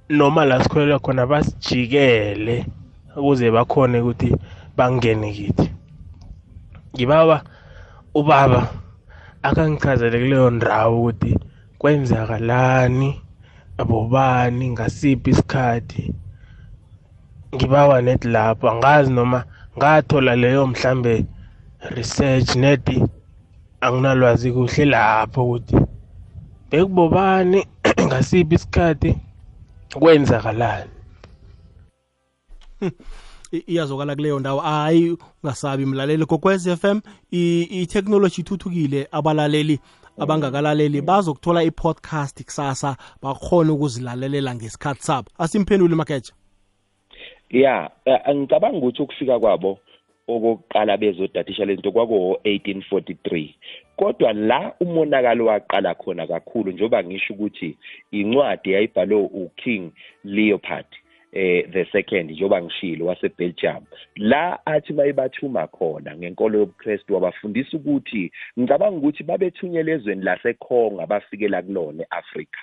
noma la sikholelwa khona basijikele ukuze bakhone ukuthi bangene kithi. Ngibawa ubaba akangichazele kuleyo ndawo ukuthi kwenzakalani, abobani, ngasiphi isikhathi. Ngibawa net lapho, angazi noma ngathola leyo mhlambe research neti, anginalwazi kuhle lapho ukuthi bekubobani, ngasiphi isikhathi, kwenzakalani. Iyazwakala kuleyo ndawo. Hayi, ungasabi mlaleli Kokwez FM, i-technology ithuthukile. Abalaleli abangakalaleli bazokuthola i-podcast kusasa, bakhona ukuzilalelela ngesikhathi sabo. Asimphendule Mageja. Ya, ngicabanga ukuthi ukufika kwabo okokuqala bezodadisha lento kwako-1843, kodwa la umonakalo waqala khona kakhulu, njengoba ngisho ukuthi incwadi yayibhalwe uKing Leopold the second, njengoba ngishilo, waseBelgium, la athi mayibathuma khona ngenkolo yobuKristu wabafundisa ukuthi, ngicabanga ukuthi babethunyelwe ezweni laseKhongo abafikela kulona eAfrika,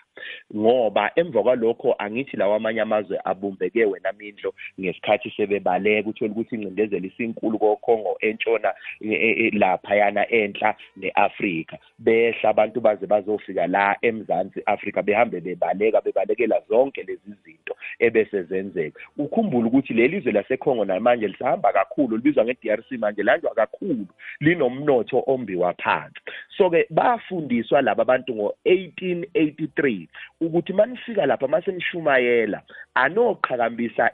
ngoba emva kwalokho angithi lawa amanye amazwe abumbeke wena Mindlo ngesikhathi sebebaleka, uthola ukuthi ingcindezelo isinkulu koKhongo entshona laphayana enhla neAfrika, behla abantu baze bazofika la eMzansi Afrika, behambe bebaleka bebalekela zonke lezi zinto ebese zenzeka. Ukhumbule ukuthi leli zwe laseKhongo namanje lisahamba kakhulu, libizwa nge-DRC manje, lanjwa kakhulu, linomnotho ombiwa phansi. So-ke bafundiswa laba bantu ngo-1883 ukuthi manifika lapha masenishumayela anoqhakambisa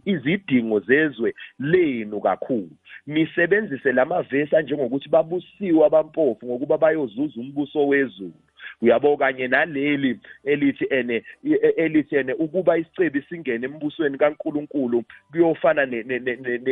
izidingo zezwe lenu kakhulu, nisebenzise lamavesi anjengokuthi babusiwe abampofu ngokuba bayozuza umbuso wezulu, uyabo, kanye naleli elithi ene ukuba isicebi singene embusweni kaNkuluNkulu kuyofana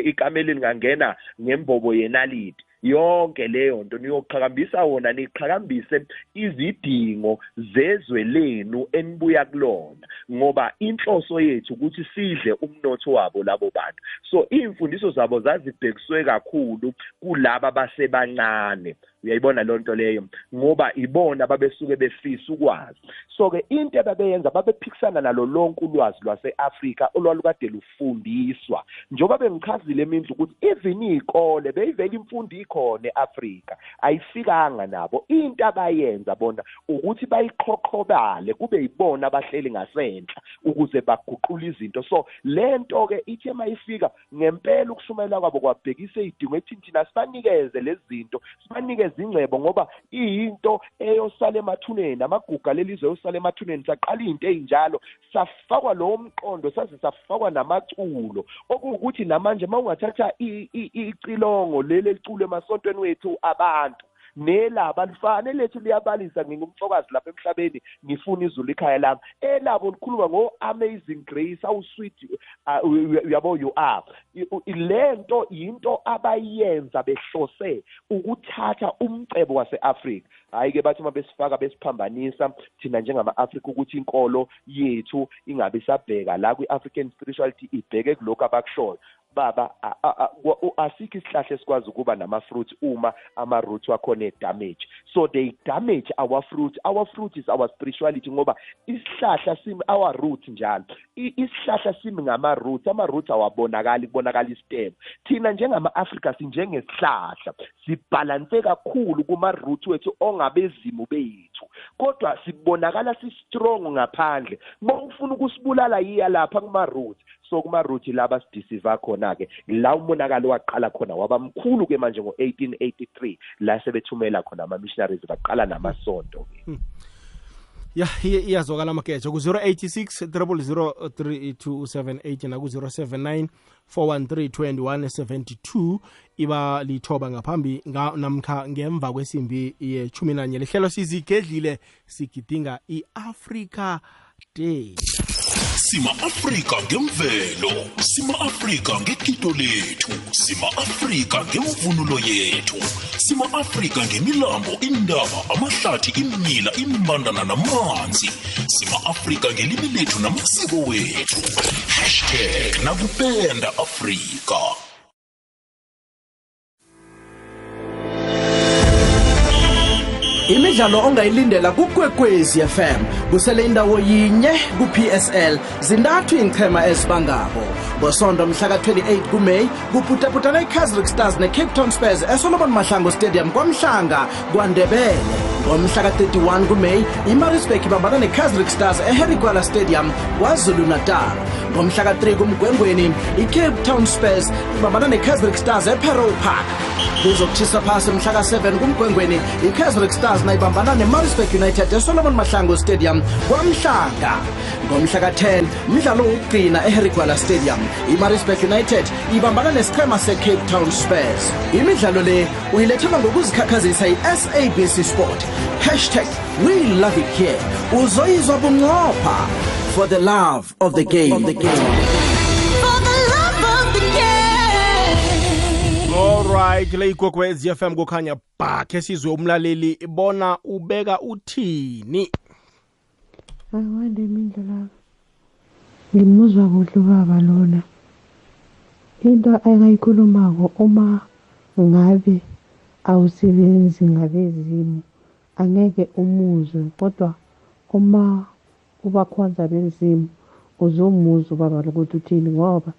ikameli lingangena ngembobo yenaliti. Yonke leyo nto niyoqhakambisa wona, niqhakambise izidingo zezwe lenu enibuya kulona, ngoba inhloso yethu ukuthi sidle umnotho wabo labo bantu. So iy'mfundiso zabo zazibhekiswe kakhulu kulaba basebancane, uyayibona leyo nto leyo, ngoba ibona babesuke befisa ukwazi. So-ke into ababeyenza, babephikisana nalo lonke ulwazi lwase-Afrika olwalukade lufundiswa, njengoba bengichazile Mindlu ukuthi even iy'kole beyivele imfundo ikhona e-Afrika, ayifikanga nabo. Into abayenza bona ukuthi bayiqhoqhobale kube yibona abahleli ngasenhla ukuze baguqule izinto. So le nto-ke ithe mayifika ngempela ukushumayela kwabo kwabhekisa iy'dingo ekuthini thina sibanikeze lezi zinto, sibanikeze ingcebo, ngoba iyinto eyosala emathuneni, amaguga lelizwe eyosala emathuneni. Saqala into ey'njalo, safakwa lowo mqondo, saze safakwa namaculo, okuwukuthi namanje uma ungathatha icilongo leli eliculwe emasontweni wethu abantu nelaba lifane lethu liyabalisa, ngingumfokazi lapha emhlabeni ngifuna izulu ikhaya lami, elabo likhuluma ngo-Amazing Grace, how sweet uyabo you are. Lento yinto abayenza behlose ukuthatha umcebo wase-Afrika. Hhayi-ke bathi uma besifaka besiphambanisa thina njengama-Afrika ukuthi inkolo yethu ingabe isabheka la kwi-African spirituality, ibheke kulokhu abakushoyo. Baba, asikho isihlahla esikwazi ukuba nama-fruit uma ama-roots wakhona e-damage. So they damage our fruit. Our fruit is our spirituality, ngoba isihlahla simi our root njalo. Isihlahla simi ngama-roots, ama-roots awabonakali, kubonakala istem. Thina njengama-Afrika sinjengesihlahla, sibhalanse kakhulu kuma-roots wethu ongabezimu bethu, kodwa sibonakala si-strong ngaphandle. Uma ufuna ukusibulala yiya lapha kuma-roots. So kuma-roots laba sidisiva khona-ke, la umonakalo waqala khona waba mkhulu ke manje ngo-1883, la sebethumela khona ama-missionaries, baqala namasonto-ke. Ya, iyazwakala Mageja. Ku-086 000 3278 naku-079 413 2172. Iba lithoba ngaphambi namkha ngemva kwesimbi ye-11. Lihlelo sizigedlile, sigidinga i-Africa Day. Sima Afrika ngemvelo, Sima Afrika ngekito lethu, Sima Afrika ngemvunulo yethu, Sima Afrika ngemilambo, indaba, amahlathi, imila, imbandana namanzi, Sima Afrika ngelimi lethu namasiko wethu. #nakupenda Afrika. Imidlalo ongayilindela kuKwekwezi FM kusele indawo yinye ku-PSL, zintathu iinchema ezibangako. Ngosondo mhla ka-28 kuMeyi kuputaputana i-Casric Stars ne-Cape Town Spurs eSolomon Mahlangu Stadium kwaMhlanga, KwaNdebele. Ngomhla ka-31 kuMeyi iMaritzburg ibambana ne-Casric Stars eHarry Gwala Stadium KwaZulu-Natal. Ngomhla ka-3 kuMgwengweni i-Cape Town Spurs ibambana ne-Casric Stars ePerol Park. Kuzokuthisa phasi mhla ka-7 kuMgwengweni i-Casric Stars nayibambana ne-Maritzburg United eSolomon Mahlangu Stadium kwaMhlanga. Ngomhla ka-10 mdlalo wokugcina eHarry Gwala Stadium, i-Maritzburg United ibambana nesichema se-Cape Town Spurs. Imidlalo le uyilethelwa ngokuzikhakhazisa i-SABC Sport. #we love it here. Uzoyizwa bunqopha. For the love of the game. The game. For the love of the game. Alright, le Ikwekwezi FM kukhanya bakhe sizwe umlaleli bona ubeka uthini. Akwande Mindlolavu. Ngimuzwa kuhle ubaba lona. Into engayikhulumako, uma ngabe awusebenzi ngabezimu angeke umuzwe, kodwa uma ubakhonza bezimu uzomuzwa ubaba lokuthi uthini, ngoba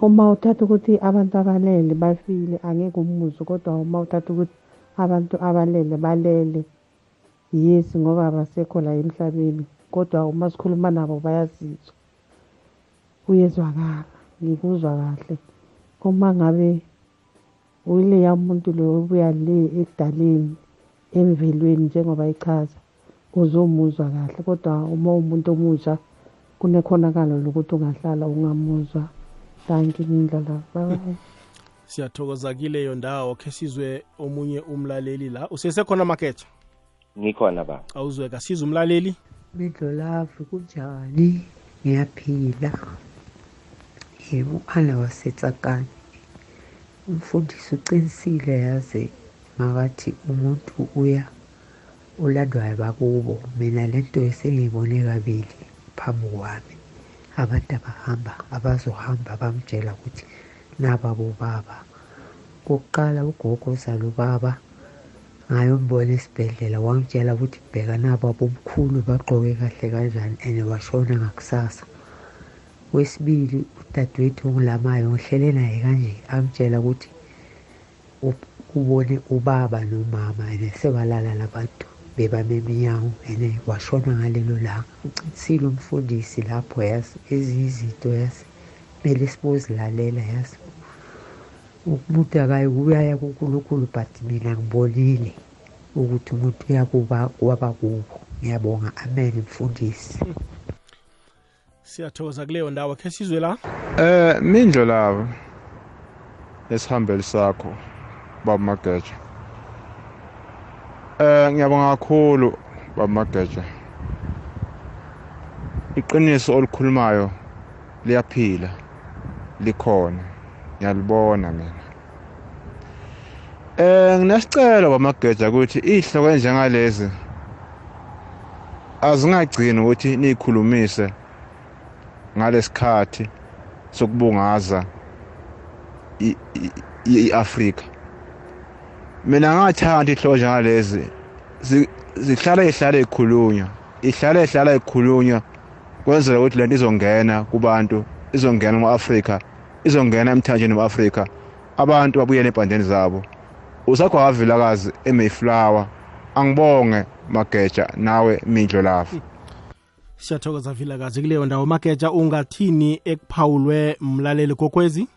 uma uthatha ukuthi abantu abalele bafile angeke umuzwe, kodwa uma uthatha ukuthi abantu abalele balele, yes, ngoba abasekho la emhlabeni, kodwa uma sikhuluma nabo bayazizwa, kuyezwakala. Ngikuzwa kahle. Uma ngabe uyileya umuntu lo obuya le ekudaleni emvelweni njengoba ichaza, uzomuzwa kahle, kodwa uma umuntu omusha kunekhonakalo lokuthi ungahlala ungamuzwa. Thank you Mindlolavu. Bye. Siyathokoza kileyo ndawo. Khe sizwe omunye umlaleli la. Usesekhona Mageja? Ngikhona baba. Awuzweka, sizwe umlaleli. Mindlolavu, kunjani? Ngiyaphila. Yebo, ana waseTsakane. Umfundisi uqinisile, yazi makathi umuntu uya ulandwayo bakubo. Mina lento esengiyibone kabili phambi kwami. Abantu abahamba abazohamba bamtshela ukuthi naba bobaba. Kokuqala ugogo ozala ubaba ngayombona esibhedlela, wangitshela ukuthi bheka naba bomkhulu bagqoke kahle kanjani, and washona ngakusasa. Wesibili udadewethu ongilamayo ngihlele naye kanje, amtshela ukuthi ubone ubaba nomama and sebalala labantu bebame eminyango and washona ngalelo langa. Uqinisile umfundisi lapho, yazi ezinye izinto yazi kumele sibozilalela, yazi umuntu akayi uyaya kuNkulunkulu, but mina ngibonile ukuthi umuntu uyakuba kwabakubo. Ngiyabonga, amen mfundisi. Siyathokoza kuleyo ndawo. Khe sizwe la. Mindlolavu nesihambeli sakho Baba Mageja. Ngiyabonga kakhulu Baba Mageja. Iqiniso olukhulumayo liyaphila, likhona, ngiyalibona mina. Nginesicelo Baba Mageja ukuthi ihloko enjengalezi azingagcini ukuthi nikhulumise ngalesikhathi sokubungaza i-Afrika. Mina ngathanda ihloko njengalezi zihlala ihlala ikhulunywa, ihlala ihlala ikhulunywa kwenzela ukuthi lento izongena kubantu, izongena mu-Afrika, izongena emthanjeni mu-Afrika, abantu babuyele empandeni zabo. Usakho Vilakazi eMayflower. Angibonge Mageja nawe Mindlo Love. Siyathokoza Vilakazi kuleyo ndawo. Mageja, ungathini ekuphawulwe mlaleli kokwezi?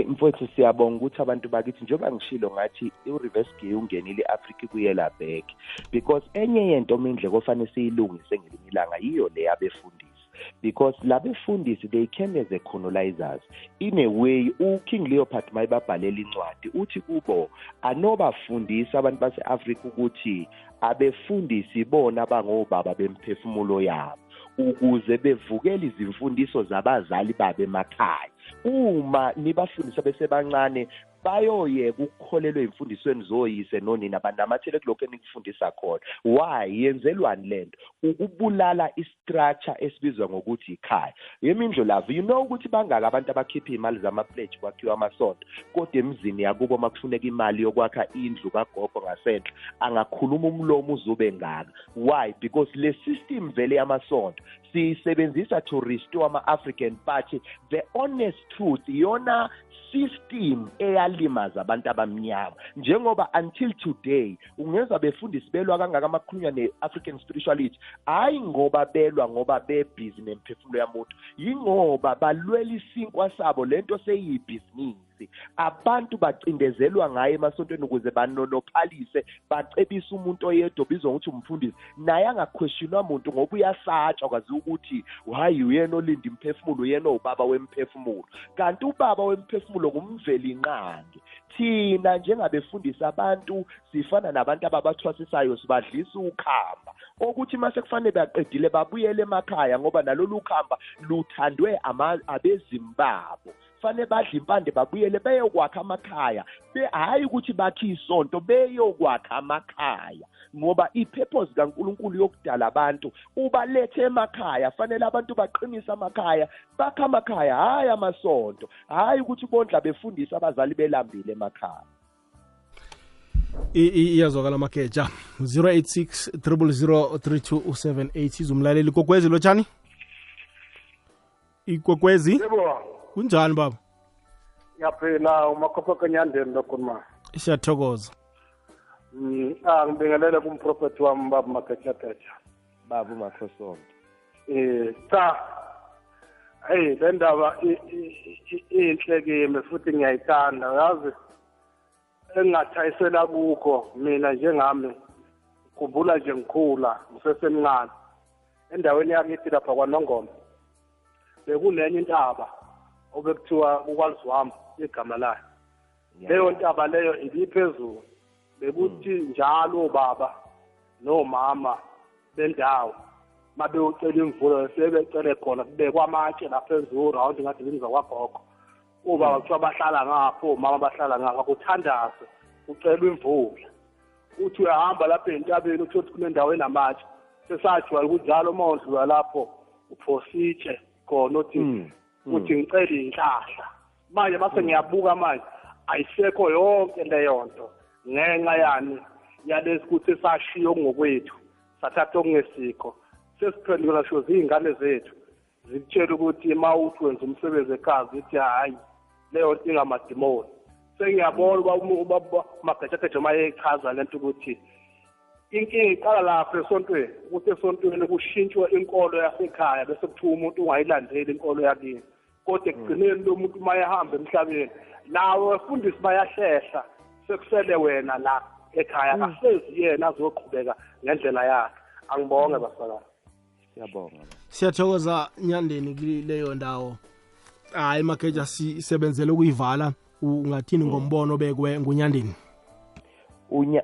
Mfowethu, siyabonga ukuthi abantu bakithi, njengoba ngishilo ngathi i-reverse gear ungenile i-Africa kuyela back, because enye yento Mindle kofanele siyilungise ngelinye ilanga yiyo le yabefundisi, because labefundisi they came as a colonizers in a way. uKing Leopold mayibabhalela incwadi uthi kubo anobafundisa abantu base-Afrika ukuthi abefundisi bona bangobaba bemphefumulo yabo, ukuze bevukele izimfundiso zabazali babo emakhaya. Uma nibafundisa besebancane bayoyeka ukukholelwa emfundisweni zoyise nonina, banamathele kulokho enikufundisa khona. Why yenzelwani lento? Ukubulala i-structure esibizwa ngokuthi ikhaya. Yemindlo Love, you know ukuthi bangaka abantu abakhipha imali zama-pledge kwakhiwa amasonto, kodwa emzini yakubo makufuneka imali yokwakha indlu kagogo ngasenhla angakhuluma umlomo uzube ngaka. Why? Because le system vele yamasonto siyisebenzisa to restore ama-African, but the honest truth, iyona system eyalimaza abantu abamnyama, njengoba until today ungezwa befundisi belwa kangaka amakhulunywa ne-African spirituality. Hayi ngoba belwa ngoba bebhizi nemphefumulo yamuntu, yingoba balwela isinkwa sabo, lento seyiyibhizinisi. Abantu bacindezelwa ngayo emasontweni ukuze banonophalise, bacebise umuntu oyedwa obizwa ngokuthi umfundisi, naye angakhweshinwa muntu ngoba uyasatshwa, kwaziwa ukuthi hayi uyena olinda imphefumulo, uyena ubaba wemphefumulo, kanti ubaba wemphefumulo ngumvelinqangi. Thina njengabefundisi abantu sifana nabantu ababathwasisayo, sibadlisa ukhamba okuthi mase kufanele baqedile babuyele emakhaya, ngoba nalolu khamba luthandwe abezimu babo. Fanele badle impande babuyele beyokwakha amakhaya, hhayi ukuthi bakhe isonto, beyokwakha amakhaya, ngoba i-purpose kaNkulunkulu yokudala abantu ubalethe emakhaya. Fanele abantu baqinise amakhaya, bakhe amakhaya, hhayi amasonto, hhayi ukuthi bondla befundise abazali belambile emakhaya. Iyazwakala Mageja. 086 000 3278 izumlaleli kokwezi lotshani. Ikwekwezi. Yebo. Kunjani baba? Ngiyaphila, uMakhopho Nyandeni lokhuluma. Siyathokoza. Ngibingelele kumprofeti wami baba Magejageja. Baba uMakhosonke. Cha. Hey, le ndaba inhle kimi futhi ngiyayithanda, uyazi. Engingathayisela kukho mina njengami, khumbula nje ngikhula ngisesemncane endaweni yakithi lapha kwaNongoma bekunenye intaba obekuthiwa kukwalizwami igama layo. Leyo ntaba leyo ibiphezulu, bekuthi njalo baba nomama bendawo mabeyocela imvula sebecele khona kubekwa amatshe lapha phezulu round ngathi zindlu kwagogo. Ubaba kuthiwa bahlala ngapho, omama bahlala ngapha, kuthandazwe kucelwa imvula. Uthi uyahamba lapha entabeni uthi kunendawo enamatshe, sesajwayele ukuthi njalo uma udlula lapho uphositshe khona uthi uthi ngicela inhlahla. Manje mase ngiyabuka manje ayisekho yonke leyo nto ngenxa yani yalesi ukuthi sashiya okungokwethu sathatha okungesikho, sesiphendula sho ziy'ngane zethu zikutshela ukuthi uma uthi wenza umsebenzi ekhaya ithi hhayi leyo nto ingamadimoni. Sengiyabona uba Magejageja uma echaza lento ukuthi inkinga iqala lapha esontweni, ukuthi esontweni kushintshwe inkolo yasekhaya bese kuthiwa umuntu ungayilandeli inkolo yakini, kodwa ekugcineni lo muntu uma ehamba emhlabeni lawo bafundisi bayahlehla, sekusele wena la ekhaya, akasezi yena azoqhubeka ngendlela yakhe. Angibonge basakazi. Siyabonga. Siyathokoza Nyandeni kuleyo ndawo. Hayi Mageja, sisebenzele ukuyivala. Ungathini ngombono obekwe nguNyandeni?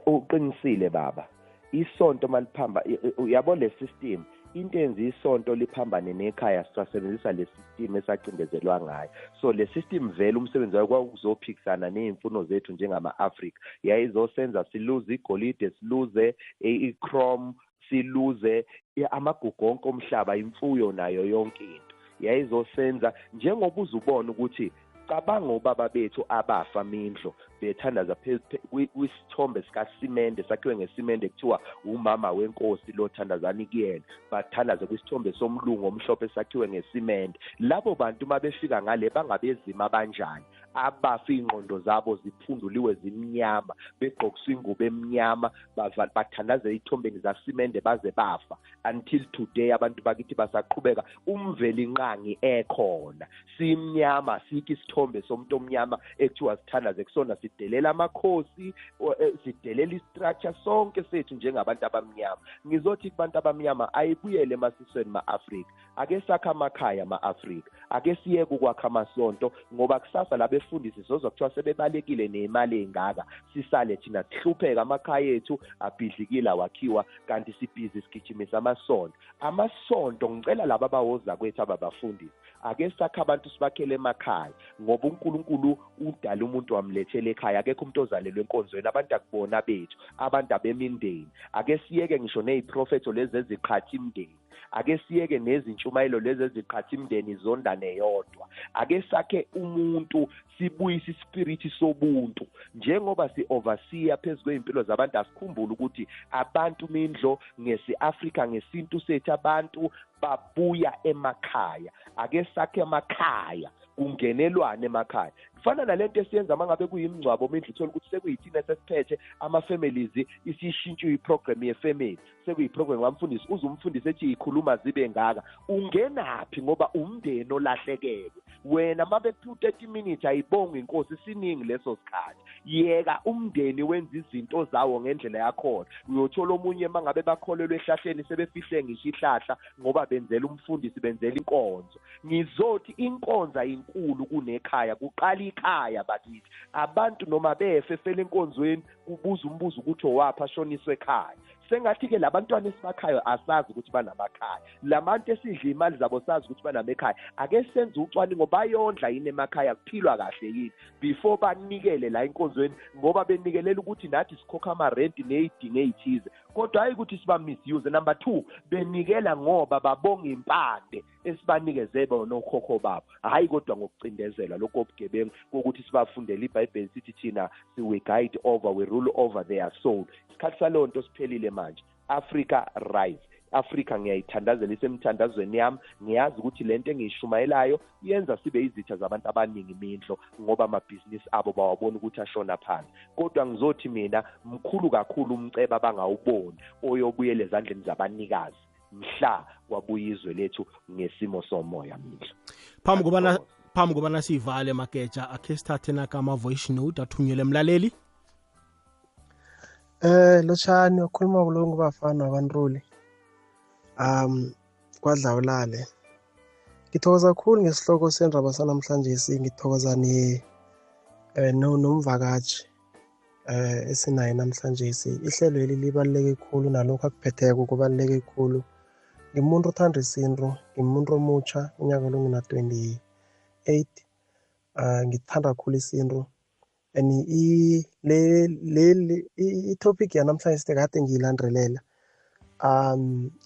Uqinisile baba. Isonto maliphamba, uyabo le system into enza isonto liphambane nekhaya, sisebenzisa le system esacindezelwa ngayo. So le system vele umsebenzi wayo kwakuzophikisana nezimfuno zethu njengama-Afrika, yayizosenza siluze igolide, siluze i-chrome, siluze amagugu onke omhlaba, imfuyo nayo yonke into. Yayizosenza njengoba uzubona ukuthi Cabanga obaba bethu abafa Mindlo bethandaza kwisithombe sikasimende sakhiwe ngesimende kuthiwa umama wenkosi lo thandazani kuyena, bathandaze kwisithombe somlungu omhlophe sakhiwe ngesimende. Labo bantu mabefika ngale bangabezima abanjani, abafa ingqondo zabo ziphunduliwe zimnyama, begqokiswa ingubo emnyama, bathandaze ithombeni zasimende baze bafa. Until today abantu bakithi basaqhubeka umvelinqangi ekhona. Simnyama, sikho isithombe somuntu omnyama ekuthiwa sithandaze kusona, sidelela amakhosi, sidelela istructure sonke sethu njengabantu abamnyama. Ngizothi kubantu abamnyama ayibuyele emasisweni ma-Afrika, ake sakhe amakhaya ma-Afrika, ake siyeke ukwakha amasonto, ngoba kusasa labefundisi sozwa kuthiwa sebebalekile nemali engaka, sisale thina sihlupheka, amakhaya ethu abhidlikile awakhiwa, kanti sibhizi sigijimisa amasonto. Amasonto ngicela laba abawoza kwethu ababafundisi, ake sakhe abantu sibakhele emakhaya, ngoba uNkulunkulu udala umuntu wamlethela ekhaya. Akekho umuntu ozalelwe enkonzweni, abantu akubona bethu, abantu abemindeni. Ake siyeke ngisho neziprofetho lezi eziqhatha imindeni, ake siyeke nezintshumayelo lezi eziqhatha imindeni izondane yodwa. Ake sakhe umuntu, sibuyise ispiriti sobuntu. Njengoba si-overseer phezu kwey'mpilo zabantu, asikhumbule ukuthi abantu Mindlo ngesi-Afrika, ngesintu sethu, abantu babuya emakhaya. Ake sakhe emakhaya, kungenelwane emakhaya. Kufana nalento esiyenza mangabe kuyimngcwabo Mindlo, uthola ukuthi sekuyithina esesiphethe ama-families, isishintshiwe iprogram ye-family, sekuyiprogram kamfundisi, uze umfundisi ethi ikhuluma zibe ngaka. Ungenaphi ngoba umndeni olahlekelwe wena? Mabe kuthiwa 30 minutes ayibonga inkosi, siningi leso sikhathi. Yeka umndeni wenza izinto zawo ngendlela yakhona. Uyothola omunye mangabe bakholelwe ehlahleni, sebefihle ngisho ihlahla ngoba benzela umfundisi, benzela inkonzo. Ngizothi inkonzo ayinkulu kunekhaya, kuqala ikhaya bakithi. Abantu noma befe fele enkonzweni, kubuza umbuzo ukuthi owaphi, ashoniswe ekhaya. Sengathi-ke labantwana esibakhayo asazi ukuthi banamakhaya, labantu esidla imali zabo sazi ukuthi banamakhaya. Ake senze ucwaningo, bayondla yini emakhaya, kuphilwa kahle yini before banikele la enkonzweni, ngoba benikelela ukuthi nathi sikhokha amarenti ney'dingo ey'thize, kodwa hhayi ukuthi siba-misuse. Number 2, benikela ngoba babonga impande esibanikeze bona okhokho babo, hhayi kodwa ngokucindezelwa lokho obugebengu kokuthi sibafundele iBhayibheli sithi thina we guide over, we rule over their soul. Isikhathi saleyo nto siphelile manje. Africa rise. Africa ngiyayithandazela, isemthandazweni yami. Ngiyazi ukuthi lento engiyishumayelayo yenza sibe izitha zabantu abaningi Mindlo, ngoba amabhizinisi abo bawabona ukuthi ashona phansi. Kodwa ngizothi mina mkhulu kakhulu umcebo abangawuboni oyobuyela ezandleni zabanikazi mhla kwabuya izwe lethu ngesimo somoya Mindlo. Phambi kobana sivale Mageja, akhe sithathe naka ama-voice note athunyelwe emlaleli. Lotshani, ukhuluma kulongu bafana wabantruli. KwaDlawulale. Ngithokoza kakhulu ngesihloko sendaba sanamhlanje, ngithokoza nomvakatshi esinaye namhlanje. Ihlelo leli libaluleke khulu, nalokho akuphetheko kubaluleke khulu. Ngimuntu othanda isintu, ngimuntu omutsha, unyaka lo ngina 28. Ngithanda kakhulu isintu. And i-topic yanamhlanje kade ngiyilandelela.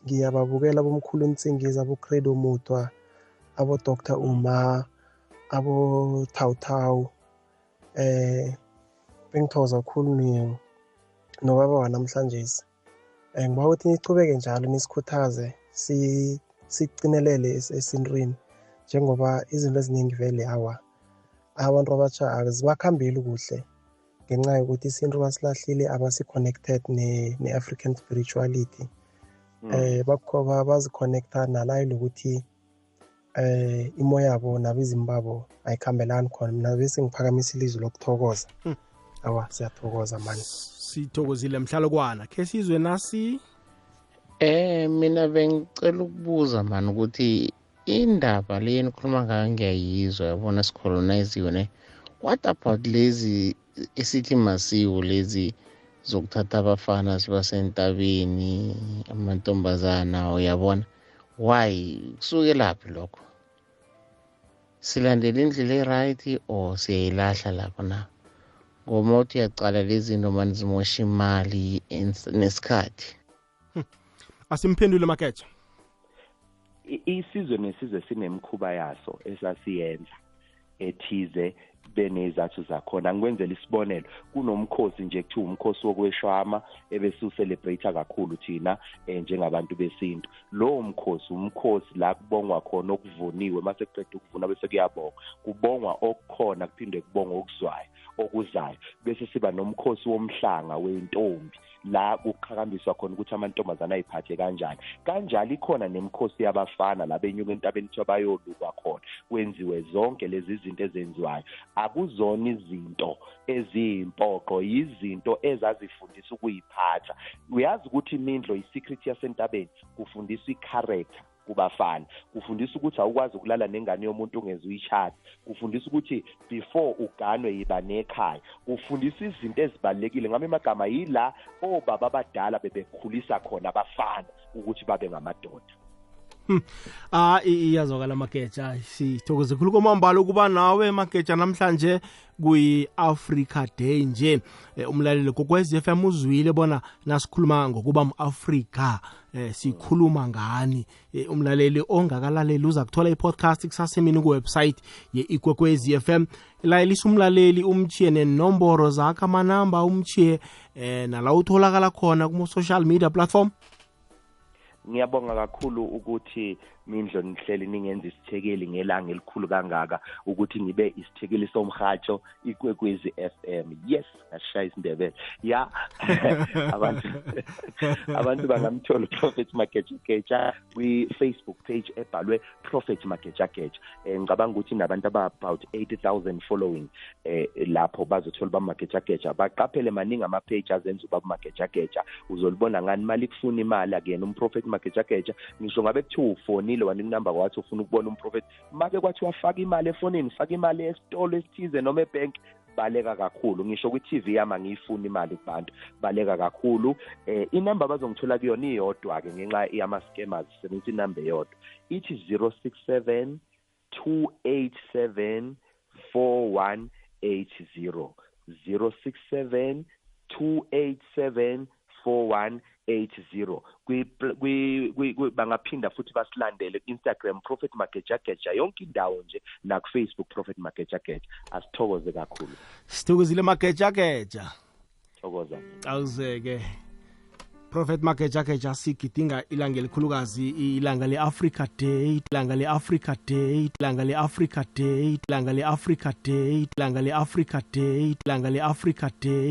Ngiyababukela bomkhulu Nsingiza, abo Credo Mutwa, abo Dr. Uma, abo Thawuthawu. Bengithokoza kakhulu nobaba wanamhlanje. Ngiba ukuthi nichubeke njalo nisikhuthaze, siqinelele esintwini, njengoba izinto eziningi vele awa abantu abatsha azibakhambeli kuhle ngenxa yokuthi isintu basilahlile, abasi-connected ne-African spirituality. Bazi-connecta nalayo lokuthi imoya yabo nabezimu babo ayikhambelani khona. Mina bese ngiphakamisa ilizwi lokuthokoza. Awa, siyathokoza mani. Sithokozile mhlalokwana. Khe sizwe nasi. Mina bengicela ukubuza mani ukuthi indaba le enikhuluma ngayo ngiyayizwa, yabona sicoloniziwe ne. What about lezi esithi masiko lezi zokuthatha abafana sibasentabeni, amantombazana, uyabona? Why kusukelaphi lokho? Silandela indlela e-right or siyayilahla lapho na? Ngoba uthi uyaqala lezi zinto mani zimosha imali nesikhathi. Asimphendule Mageja. Isizwe nesizwe sinemkhuba yaso esasiyenza. ethize benezathu zakhona. Ngikwenzela isibonelo, kunomkhosi nje kuthiwa umkhosi wokweshwama ebesiwu-celebrate kakhulu thina njengabantu besintu. Lowo mkhosi umkhosi la kubongwa khona okuvuniwe, mase kuqeda ukuvuna bese kuyabongwa, kubongwa okukhona kuphinde kubongwe okuzwayo okuzayo. Bese siba nomkhosi womhlanga wentombi la kuqhakambiswa khona ukuthi amantombazana ayiphathe kanjani. Kanjalo ikhona nemikhosi yabafana la benyuka entabeni kuthiwa bayolukwa khona, kwenziwe zonke lezi zinto ezenziwayo. Akuzona izinto eziyimpoqo, izinto ezazifundisa ukuyiphatha. Uyazi ukuthi imindlo i-secret yasentabeni, kufundiswa i-character kubafana, kufundisa ukuthi awukwazi ukulala nengane yomuntu ungeze uyishada, kufundisa ukuthi before uganwe yiba nekhaya, kufundisa izinto ezibalulekile. Ngami amagama yila obaba abadala bebekhulisa khona abafana ukuthi babe ngamadoda. Iyazwakala Mageja, sithokoze khulu kwamambala ukuba nawe Mageja namhlanje kuyi-Africa Day nje. Umlaleli Kokwezi FM uzwile bona nasikhuluma ngokuba mu-Afrika sikhuluma ngani. Umlaleli ongakalaleli uza kuthola i-podcast kusasemini ku-website ye-Ikwekwezi FM. Layelisa umlaleli, umchiye nenomboro zakhe, amanamba umchiye nala utholakala khona kuma-social media platform. Ngiyabonga kakhulu ukuthi Mindlo nihleli ningenza isithekeli ngelanga elikhulu kangaka, ukuthi ngibe isithekeli somhatsho Ikwekwezi FM. Yes, ngashaya isiNdebele ya. Abantu bangamthola uProphet Magejageja kwi-Facebook page ebhalwe Prophet Magejageja. Ngicabanga ukuthi nabantu aba-about 80,000 following lapho bazothola uba Magejageja. Baqaphele, maningi ama-page azenza uba Magejageja. Uzolibona ngani imali kufuna imali akuyena uMprophet Magejageja. Ngisho ngabe kuthiwa ufonile wanika inamba kwathi ufuna ukubona umprofethi, make kwathiwa faka imali efonini, faka imali esitolo esithize noma ebhenki, baleka kakhulu. Ngisho kwi-TV yami angiyifuni imali kubantu, baleka kakhulu. Inamba abazongithola kuyona iyodwa-ke ngenxa yama-scammers, sebenzisa inamba eyodwa ithi 067 287 4180, 067 287 4180. Bangaphinda futhi basilandele ku-Instagram Prophet Magejageja, yonke indawo nje, naku-Facebook Prophet Magejageja. Asithokoze kakhulu. Sithokozile Magejageja. Thokoza. Awuzeke Prophet Magejageja, sigidinga ilanga elikhulukazi, ilanga le-Africa Day, ilanga le-Africa Day, ilanga le-Africa Day, ilanga le-Africa Day, ilanga le-Africa Day, ilanga le-Africa Day.